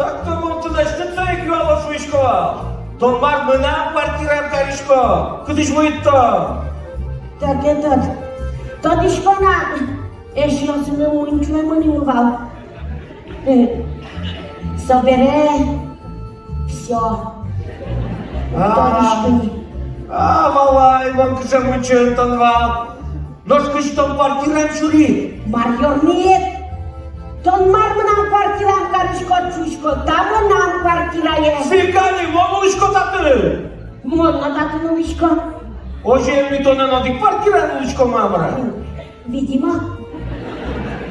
Так-то мон тынэсьтыд со ик юало шуисько вал. Тон мар мынам квартираям кариськод? Кытысь вуид тон? Так этот, тодӥсько на, эшъёсыным мунчое мынӥмы вал. Э, собере всё. А, тодӥсько ни. А, валай мон, кыӵе мунчоед тон вал. Нош кызьы тон квартираям сюрид? Мар ёрмиед? Тон мар мынам квартираям кариськод шуиськод? Та мынам квартирае. Сыӵе ик али, мон улӥсько татын. Мон но татын улӥсько. Озьыен, ми тонэн одӥг квартираын улӥськом, мар-а? Видимо.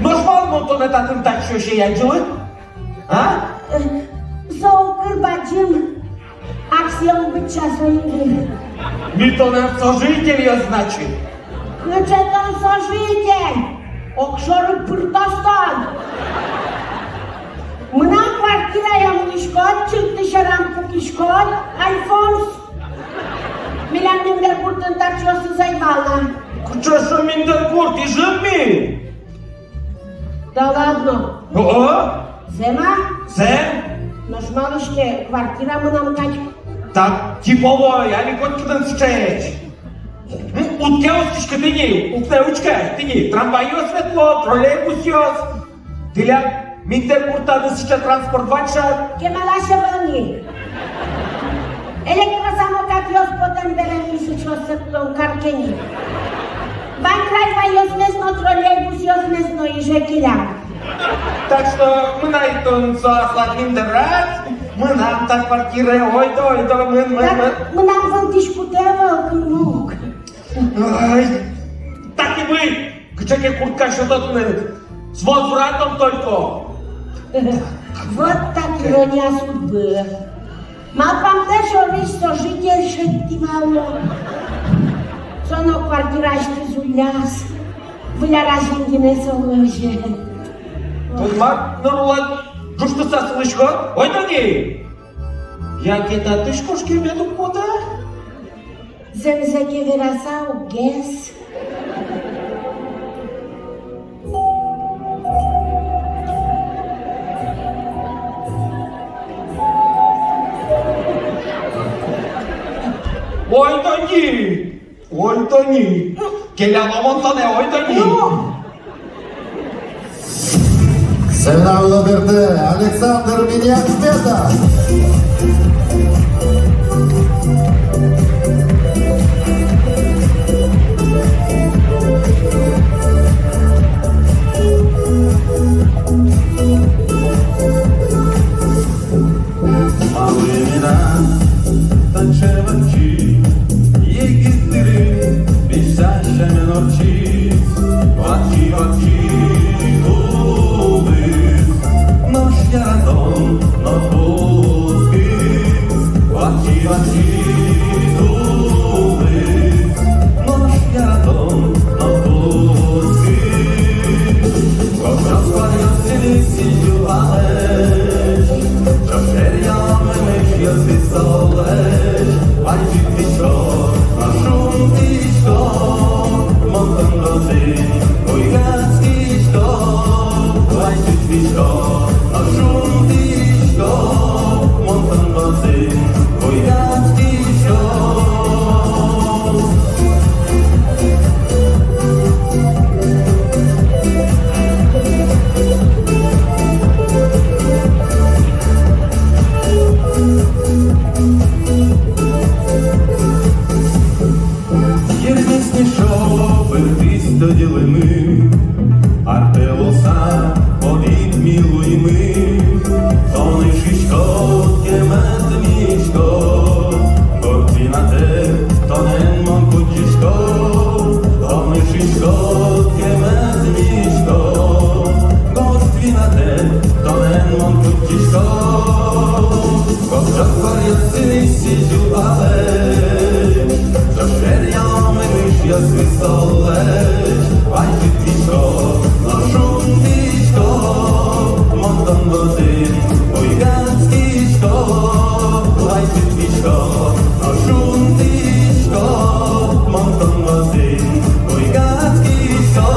Нош малы мон тонэ татын татчы ӧз адӟылы? А? Э, со укыр бадӟым, аксиом быдӟа со ик. Ми тонэн сожительёс, значит. Кыӵе тон сожитель? Огшоры пыртоз тон. Мынам квартирае улӥськод, чыртысь арам пукиськод, Альфонс. Милям Миндэргуртын татчыосыз ӧй вал на. Кыӵе со Миндэргурт, Ижын ми. Да ладно? О-о! Зэм-а? Зэм. Нош малы ке квартира мынам кадь? Так типовой, али котькытын сыӵеесь. М, уд ке оскиськы, тӥни, уг но учке, тӥни, трамвайёс ветло, троллейбусъёс. Тӥляд Миндэргуртады сыӵе транспорт вань шат? Кемалась ӧвӧл ни. Электросамокатъёс потэм бере, ми сыӵеоссэ кутом кар ке ни. Вань трамвайёсмес но, троллейбусъёсмес но Иже келям. Так что мын ай тон со аслад Миндэрад, мынам та квартирае, ойдо, ойдо, мын, мын, так, мын. Мынам вал дӥськутэ вал кымук. Ай, так и быть. Кыӵе ке куртка сётод мыным, с возвратом только. Вот так ирония судьбы. Малпамтэ шорысь сожитель шедьтӥ вал но. Со но квартираысьтыз улляз. Выль араз гинэ со лэзе. Тон мар, ныр улад, ӝужтыса сылӥськод? Ойдо ни! Яке татысь кошкемед уг поты-а? Зэмзэ ке вераса, уггес. Ойдо ни! Ойдо ни! Келяло мон тонэ, ойдо ни! Ну! Сцена вылэ бертэ Александр Минниахметов. Малы меда таӵе вакчи, егит дыры висясь сямен ортчиз. Вакчи, вакчи тулыс, нош яратон но кутскиз. Вакчи, вакчи тулыс, нош яратон но кутскиз. Косӥз куаръёс сӥзьыл алэсь, ӵош эръямын эшъёсыз солэсь. Вазиськисько но шунтӥсько, мон тон бордын буйгатскисько. Вазиськисько но шунтӥсько, мон тон бордын буйгатскисько. Ермес ни шобыртӥз тӧдьылыны, артэ луыса одӥг милуймы. Тон ышиськод ке, мед мисько, горд винатэк тонэн мон кутскисько. Тон ышиськод ке, мед мисько, горд винатэк тонэн мон кутскисько. Косӥз куаръёс сӥзьыл алэсь, ӵош эръямын эшъёсыз солэсь. Вазиськисько но шунтӥсько, мон тон бордын буйгатскисько. Вазиськисько но шунтӥсько, мон тон бордын буйгатскисько.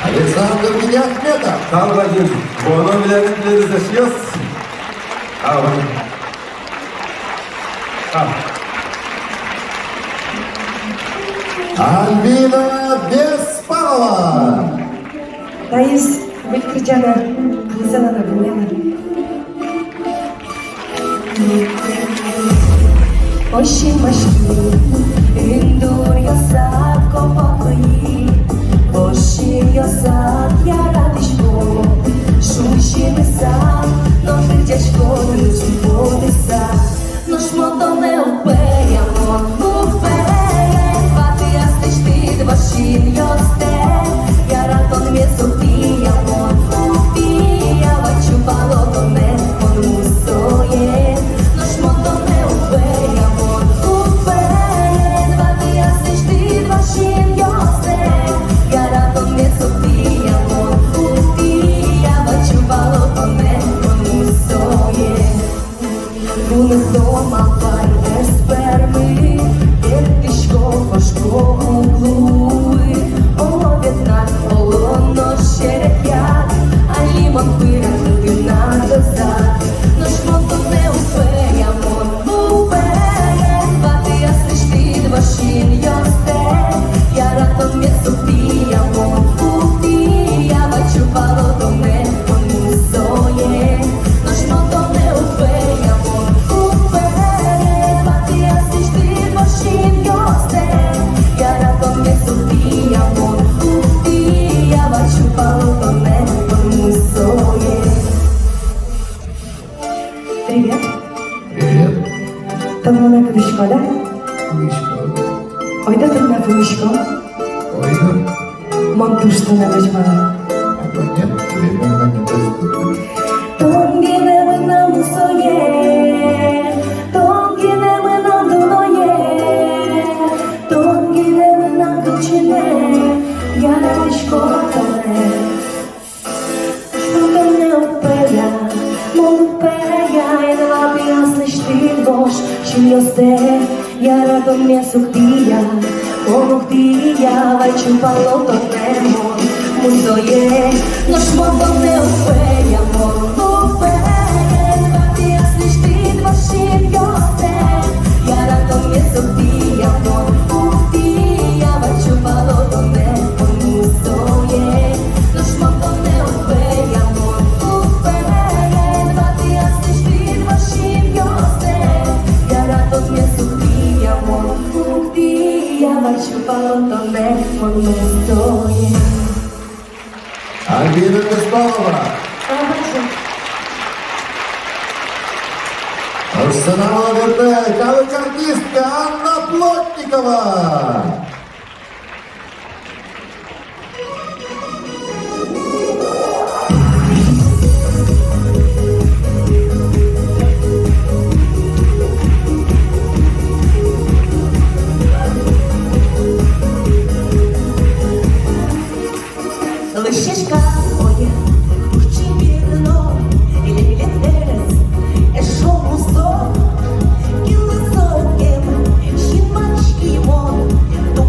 Александр Миняхметов. Тау бадӟым. Вуоно милемлы тӥледыз, эшъёс. Тау бадӟым. А. Альбина Беспалова. Таиз выль кырӟанэ, кылзэ на, выльмена. Озьы, озьы, индыръёсад копак ини, вож синъёсад яратӥсько, шуг синъёсад но кырӟасько, тӥ луэ потыса. Нош мон тонэ уг пӧя, мон уг пӧя, ватӥ аслэсьтыд вож синъёстэ. Яратонмес уг тӥя мон, уг тӥя, вай чупало тонэ мон мусое. Нош мон тонэ уг пӧя, мон уг пӧя, ватӥ аслэсьтыд вож синъёстэ. Яратонмес уг тӥя мон, уг тӥя, вай чупало тонэ мон мусое. Вунэтом апай, ӧз пӧрмы, ветлӥсько, кошко уг луы. Оло ветлан, оло нош серекъяд, али мон пырак тынад ӧзад. Нош мон тонэ уг пӧя, мон уг пӧя, ватӥ аслэсьтыд вож синъёстэ. Яратонмес уг тӥя мон, уг тӥя, вай чупало тонэ мон мусое. Нош мон тонэ уг пӧя, мон уг пӧя, ватӥ аслэсьтыд вож синъёстэ. Яратонмес уг тӥя мон, уг тӥя, вай чупало тонэ мон мусое. Привет. Привет. Тон монэ кылӥськод-а? Кылӥсько. Ойдо туннэ пумиськом. Ойдо. Мон туж тонэ возьмало. Абонент временно недоступен. Тон гинэ мынам мусое, тон гинэ мынам дуное, тон гинэ мынам кылчиме, яратӥсько тонэ. Мон тонэ уг пӧя, мон уг пӧя, эн ватӥ аслэсьтыд вож синъёстэ. Яратонмес уг тӥя, мон уг тӥя, вай чупало тонэ мон мусое. Нош мон тонэ уг пӧя, мон уг пӧя, эн ватӥ аслэсьтыд вож синъёстэ. Яратонмес уг тӥя мон, уг тӥя, вай чупало тонэ мон мусое. Нош мон тонэ уг пӧя, мон уг пӧя, эн ватӥ аслэсьтыд вож синъёстэ. Яратонмес уг тӥя мон, уг тӥя, вай чупало тонэ мон мусое. Альбина Беспалова. Нош сцена вылэ ветлэ калык артистка Анна Плотникова. Лэсьтӥсько озьы, пурчи пирно, лек-лек берез, эшшо мусо, килы сокем, синмаськи мон, ту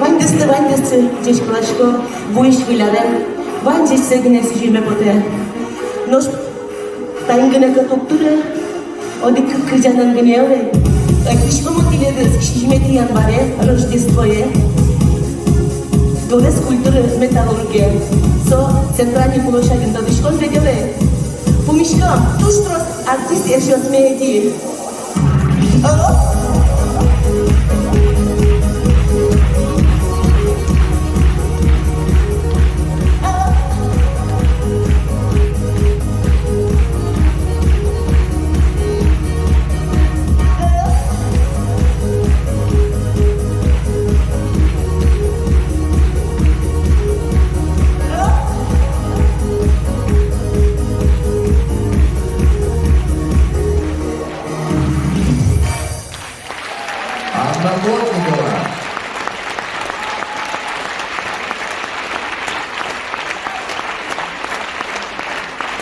Ваньдэсты, ваньдэсты ӟечкыласько, вуись выль арен, вань ӟечсэ гинэ сӥзьыме потэ. Нош таин гинэ кӧт уг туры, одӥг кырӟанэн гинэ ӧвӧл. Ӧтиськомы тӥледыз сизьыметӥ январе, Рождествое, Дворец культуры «Металлургия». Со центральной площадьын, тодӥськод ведь, ӧвӧл. Пумиськом, туж трос артист эшъёсме ӧти. Анна Плотникова.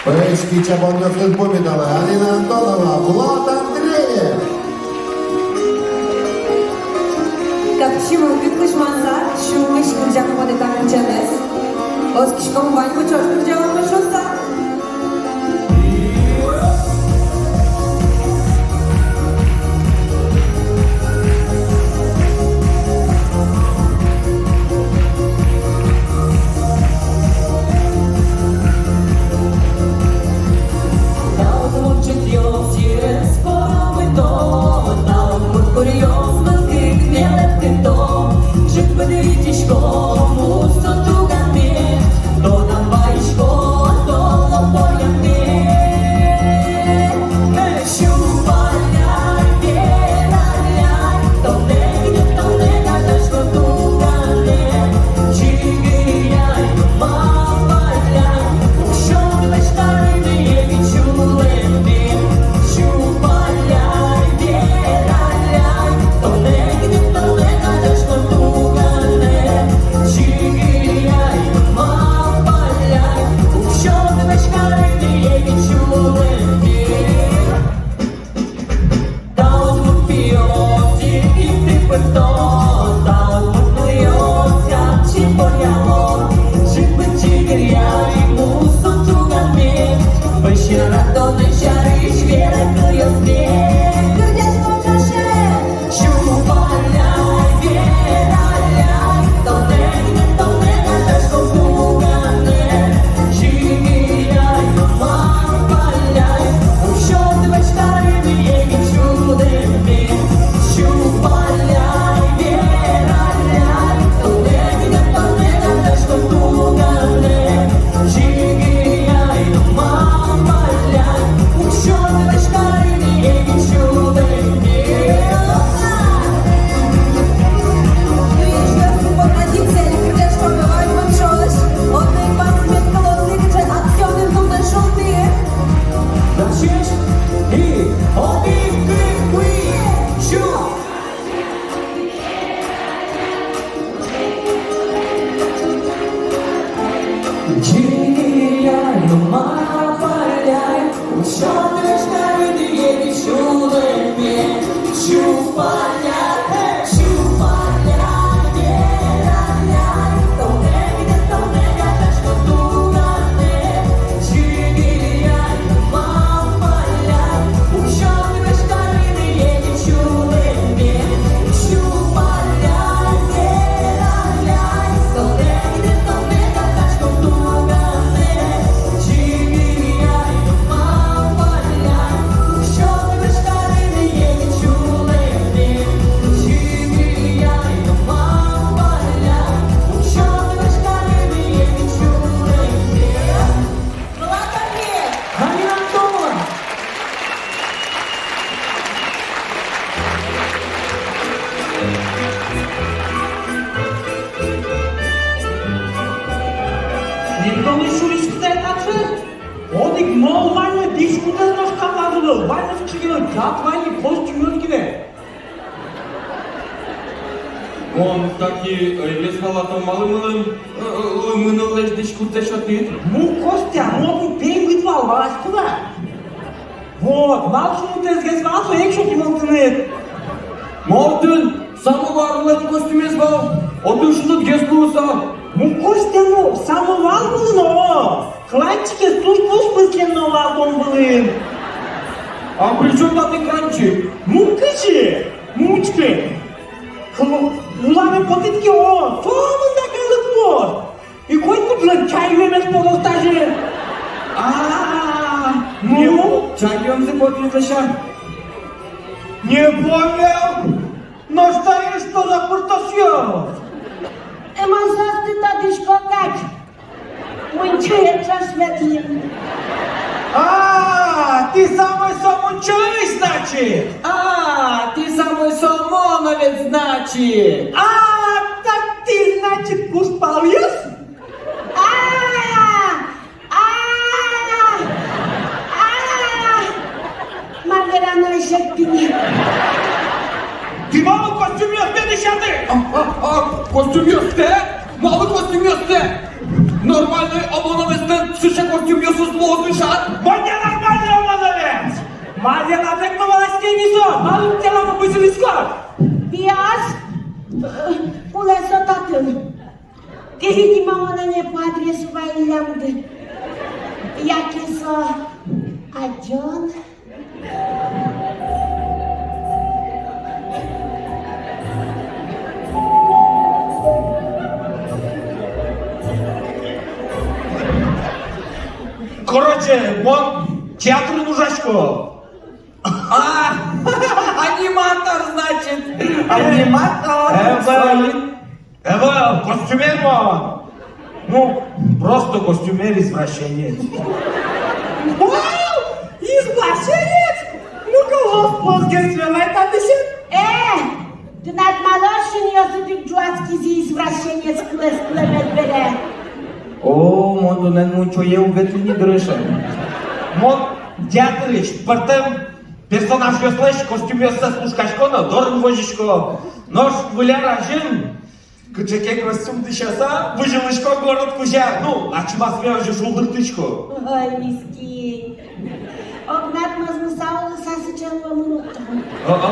Пӧсь кичабонъёсыз пумиталэ: Алина Антонова, Влад Андреев. Капчи мылкыд кузьмаса, сюлмысь кырӟа потэ та кырӟанэз. Оскиськом, ваньмы ӵош кырӟалом шуыса. Одӥг мон ваньмы дӥськутэ нош катадылы, ваньмы чигылы, чат ваньмы костюмёс гинэ. Мон таки, э, ӧй весь валатом, малы мыным, э, э, мынылэсь дӥськутсэ сётӥд. Ну, Костя, ну, отын пеймыт вал, валаськод-а? Вот, малы шунытэз гес вал, со ик сётӥ мон тыныд. Мон тыныд Самоварлэн костюмез вал, отысь шудытгес луысал. Мукось тямыса самовар вылын но, кланчикез туж пуспуслэн но вал тон вылын. А при чём татын кланчик? Ну кызьы? Мучкы. Кл-, уламе потӥд ке, о, сомында калык пот. И котькудлэн чай юэмез потоз тазьы. А, ну? Чай юэмзы потӥз, лэся. Не понял. Нош тае что за пыртосъёс? Э, мон соосты тодӥсько кадь. Мунчое ӵош ветлӥм. А, тӥ самой со мунчоысь, значит? А, тӥ самой со монэ ведь, значит? А, так тӥ, значит, кузпалъёс? А, а, а, мар верано эшшо тӥни? Тӥ малы костюмъёстэ дӥсяды? А, а, а, костюмъёстэ? Малы костюмъёстэ? Нормальной ОМОНовецлэн сыӵе костюмъёсыз луозы шат? Мон-а нормальной ОМОНовец? Мар вератэк но валаське ни со, малы тӥ ала бызьылӥськоды? Пиос, э, кулэ со татын. Тӥ, видимо, монэ не по адресу вайиллямды. Яке со адӟон. Короче, мон театрын ужасько. А, аниматор, значит. Аниматор. Э, э, Ӧвӧл, костюмер мон. Ну, просто костюмер-извращенец. Вау! Извращенец? Ну-ка, лос-лосгес верай татысен. Э, тынад малы синъёсыд ик ӝуатскизы извращенец кылэз кылэмед бере? О, мон туннэ мунчое уг ветлы ни дыр эшшо. Мон театрысь пӧртэм персонажъёслэсь костюмъёссэс лушкасько но дорын возисько. Нош Выль ар азьын кыӵе ке костюм дӥсяса, бызьылӥсько город кузя. Ну, ачим асме озьы шулдыртӥсько. Ой, мискинь. Огнад мӧзмыса улыса сыӵе луэмын ук тон. О-о.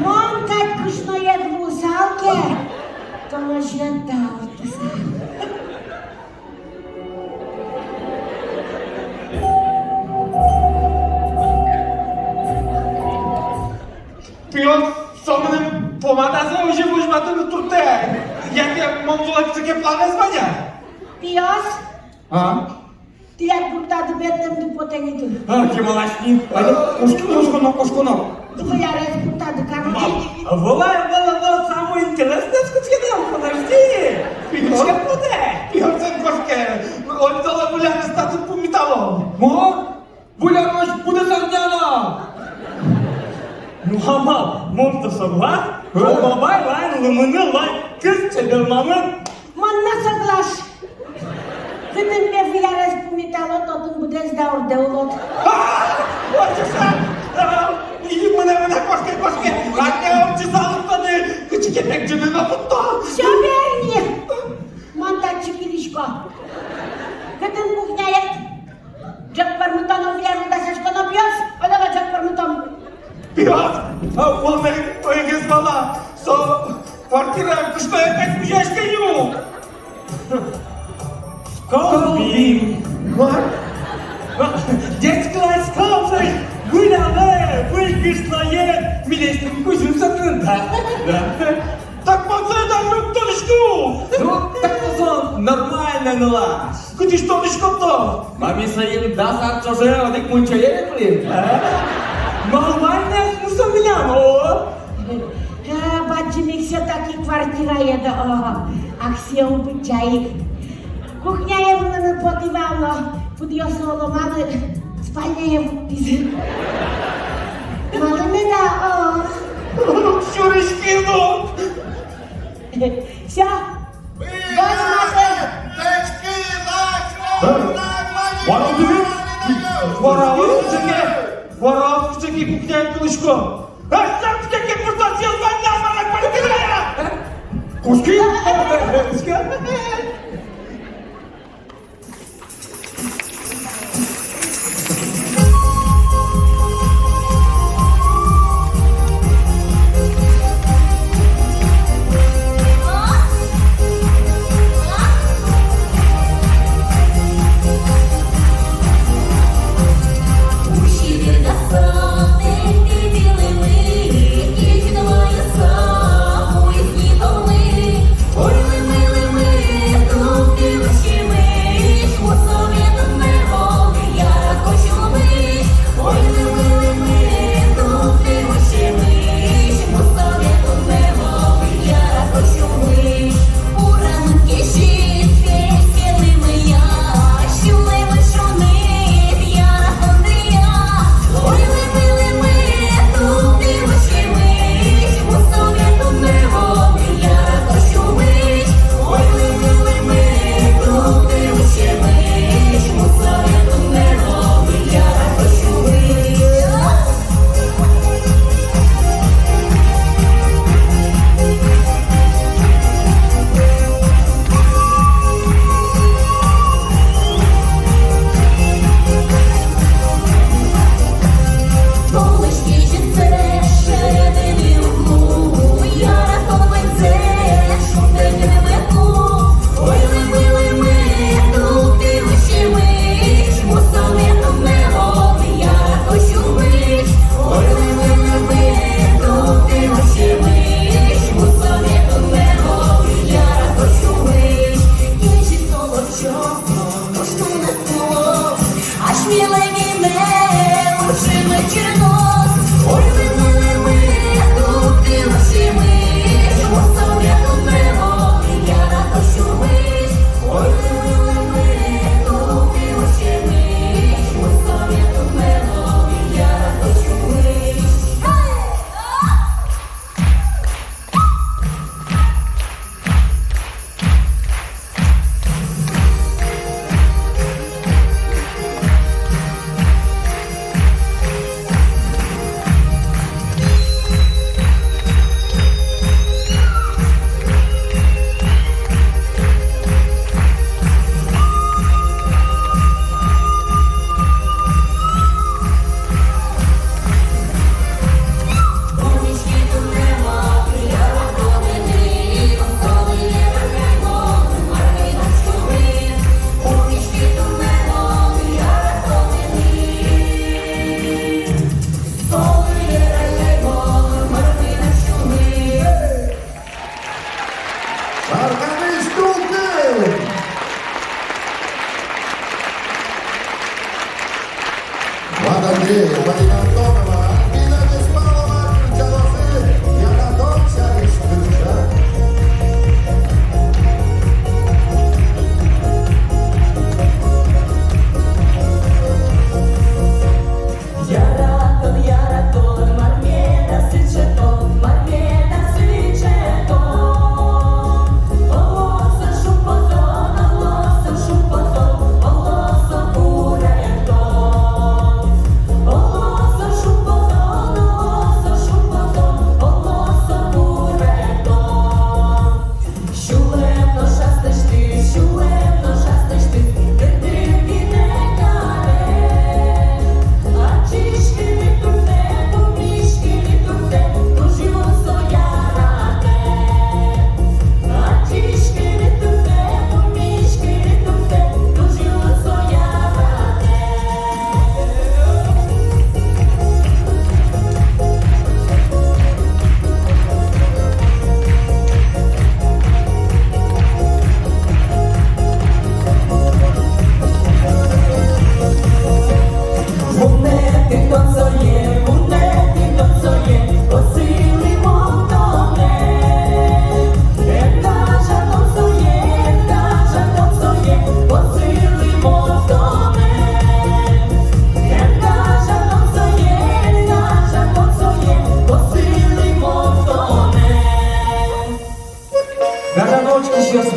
Мон кадь кышноед луысал ке, тон озьы ӧд дауртысал. Пиос, со мыным помадазэ озьы возьматыны туртэ. Яке мон вылэ кыӵе ке планэз вань-а? Пиос. А? Тӥляд гуртады бертэмды потэ ни дыр. А, кемалась ни. Али кошконо, кошконо, кошконо. Выль арез гуртады кароно. Мам, вылай, вылай, вылай, самое интересное кутскиз, подожди. Кутскиз потэ. Пиосэн кошке. Ойдолэ Выль арез татын пумиталом. Мо? Выль арозь быдэс арня на. Ну, а мар, мон-то соглаш. Э? Бабай вань, лымыны вань, кыз чебер мамын. Мон но соглаш. Кытын пе Выль арез пумиталод, отын быдэс даурдэ улод. А! Ой, чыса! А! И мынэ, мынэ, кошке, кошке! Арня ортчыса лыктоды, кыӵе ке пегӟыны но пуктод. Всё, берни! Мон татчы кылисько. Кытын кухняед? Ӝӧк пӧрмытоно, Выль ар дасяськоно, пиос, ойдолэ ӝӧк пӧрмытом. Пиос, а, мон ӧй, ӧй гес вала, со квартира кышноетэ кузяське ю. Сколбим. Мар? Детская сколбим. Выль ар, выль кышноед, милесьтым кузьым сётыны, да? Да. Так мон сое даже уг тодӥськы. Ну, так мон со нормальной нылаш. Кытысь тодӥськод тон? Мон сое дас ар ӵоже одӥг мунчое ветлӥ. А? Нормальной, ну, со милям, о? Э, бадӟым ик всё-таки квартираед, о. Аксиё убыт чай ик. Кухняе мыныны потӥ вал но, пыдъёсы оло малы, спальняе вуттӥзы. Малы меда, о? Сюриськи но. Всё. Ваньматэ. Э? Вараос кыӵе ке, вараос кыӵе ке кухняе кылӥсько. Астак кыӵе ке пыртосъёс вань на, мар-а, квартирая? Кошки.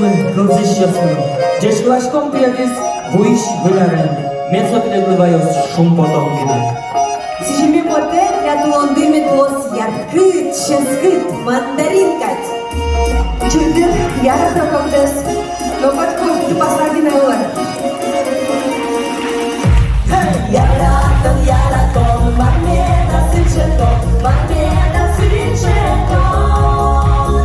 Кылзӥсьёсмы, ӟечкыласьком тӥледыз вуись выль арен. Мед со тӥледлы ваёз шумпотон гинэ. Сӥземе потэ, тӥляд улонды мед луоз яркыт, ческыт, мандарин кадь. Ӟырдын яратэ кагдес, но кадь кожды паса гинэ луэ. Яратон, яратон, мар меда сыӵе тон, мар меда сыӵе тон.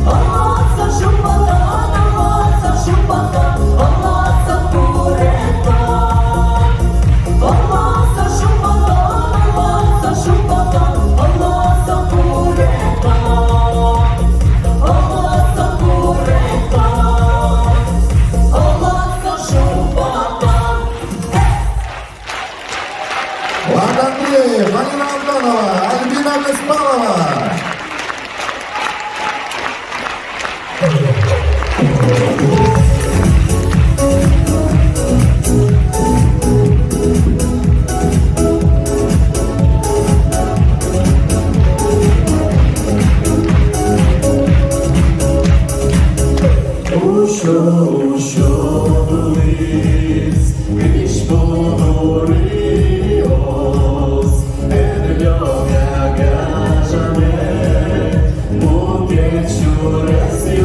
Оло со шумпотон, оло со шумпотон, оло со куретон. Оло со шумпотон, оло со шумпотон, оло со куретон. Оло со куретон, оло со шумпотон. Влад Андреев, Марина Антонова, Альбина Беспалова. Усё, усё вылӥсь, кызьпу нуриос, эн лёк гажаме, мукет сюресъёсыз,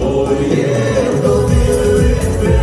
ой, эн тодылыктэ.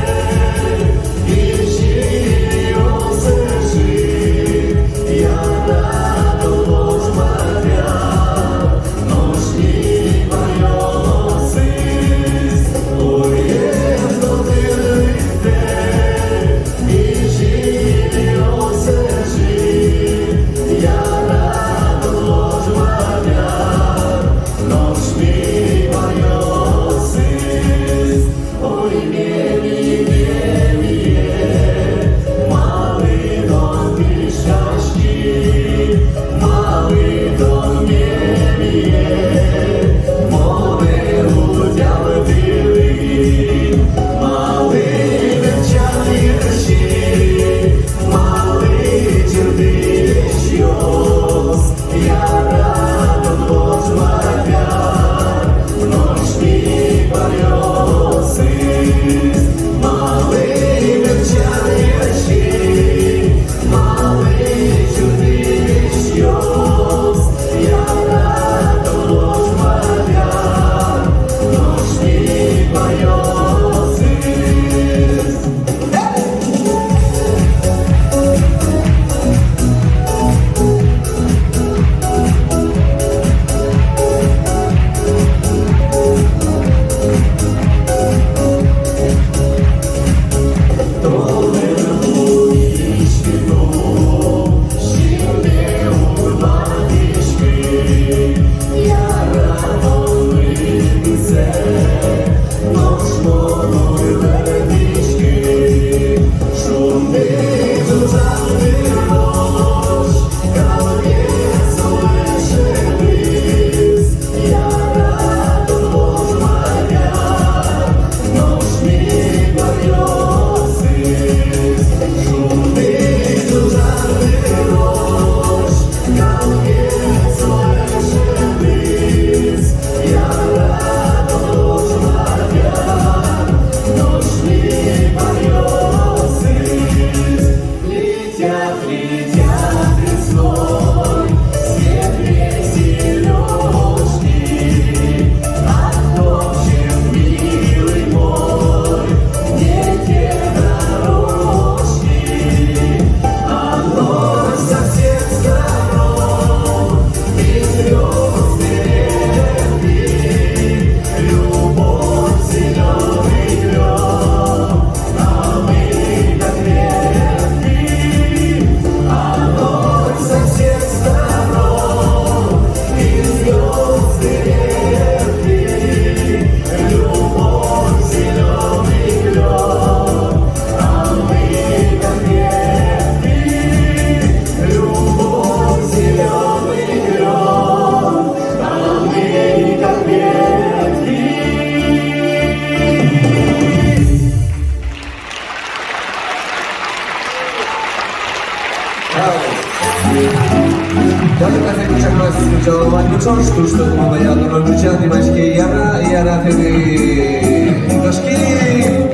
Туж, туж тунмалэ, я, нуно, ӟучан нимаське, яра, яра, тӥни. Ташки. Эй!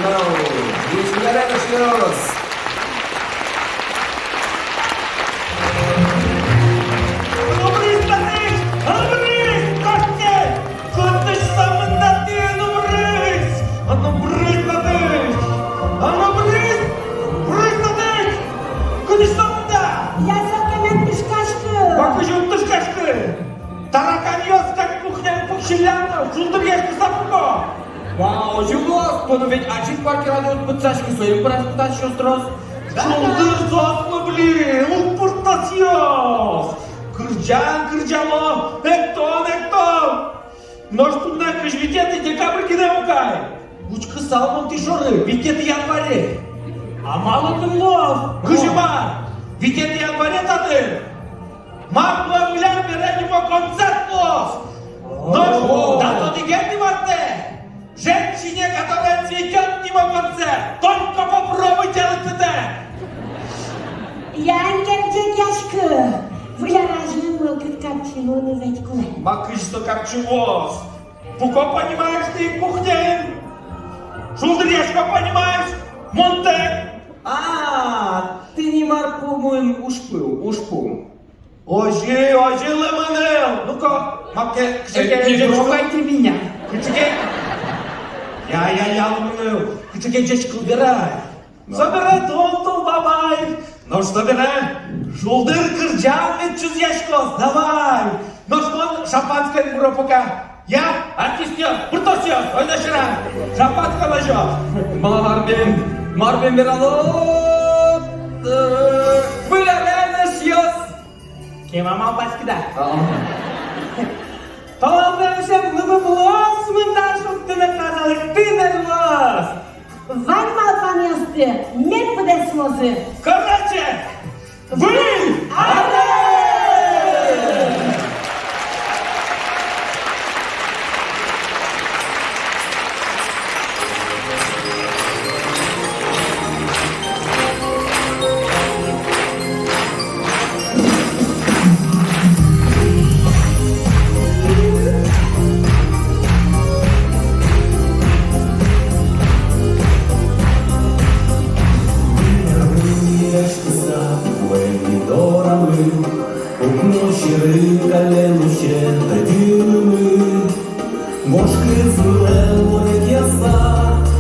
Браво! Ещё раз. Кытысь со мында тӥ, номырысь? А ну, брысь татын! А ну, брысь! Брысь татын! Кытысь со мында? Я сокемен тышкаськы! Ма кызьы уд тышкаськы? Тараканъёс кадь кухняын пуксиллям но, шулдыръяськыса пуко! Ма, озьы луоз, тон ведь ачид квартирады уд пытсаськы, соин праздник таӵе трос. Шулдыр соос но, блин, уг пыртасьёс! Кырӟан кырӟало, эктон эктон! Нош туннэ кызь витетӥ декабрь гинэ укай. Учкысал мон тӥ шоры витетӥ январе. А малы тӥ луоз? Кызьы мар? Витетӥ январе татын. Мар луэ, милям бере нимо концерт луоз. Нош датодӥген ни мартэ «Женщине, которая цветёт» нимо концерт. Только попробуйте лыктытэк. Ян, кырӟекъяськы. Выль ар азьын мылкыд капчи луыны ведь кулэ. Ма кызьы со капчи луоз? Пуко, понимаешь, тӥ кухняын. Шулдыръясько, понимаешь, монтэк. А, тӥни мар пумын ужпум, ужпум. Озьы, озьы, лымыныл. Ну-ка, маке, кыӵе ке, не трогайте меня. Кыӵе ке. Я, я, я, лымыныл. Кыӵе ке ӟеч кыл верай. Собере тол, тол, бабай. Нош собере шулдыр кырӟан мед чузъяськоз, давай. Нош мон шампанскоен вуро пока. Я, артистъёс, пыртосъёс, ойдо сьӧры. Шампанское возё. Мар бен, мар бен верало? Э, выль арен, эшъёс. Кема малпаськиды-а? А. Толон пӧртэм лымы пулос мында шудыны, тазалык тӥни луоз. Вань малпанъёсты мед быдэсмозы. Короче, выль арен! Укно сьӧры каллен усьтэ тӥ лымы. Вож кыз вылэ ворекъяса,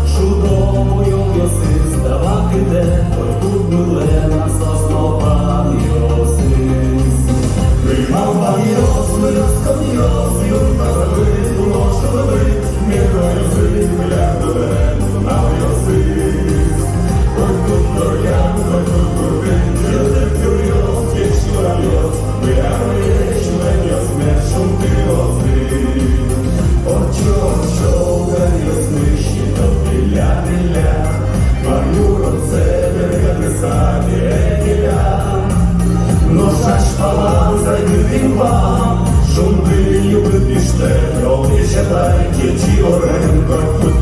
шудо буёлъёсыз да вакытэ, котькуд вылэ на соос малпанъёсыз. Выль малпанъёс, выль осконъёс, юрттозы выль, выль ожлы выль, мед луозы выль ар вылэ нуналъёсыз. Котькуд доръям, котькуд гуртын, ӟырдыт гуръёс, ӟеч юанъёс, выль ар вылэ сюлэмъёс мед шунтылозы. Ортчо, ортчо, галъёсмы сиё тӥляд, тӥляд. Мар юрттэ бергатыса бере келям. Нош ас палан сайкыт инбам, шунды югыт пиштэ, нол песятай, кечи орен, котькуд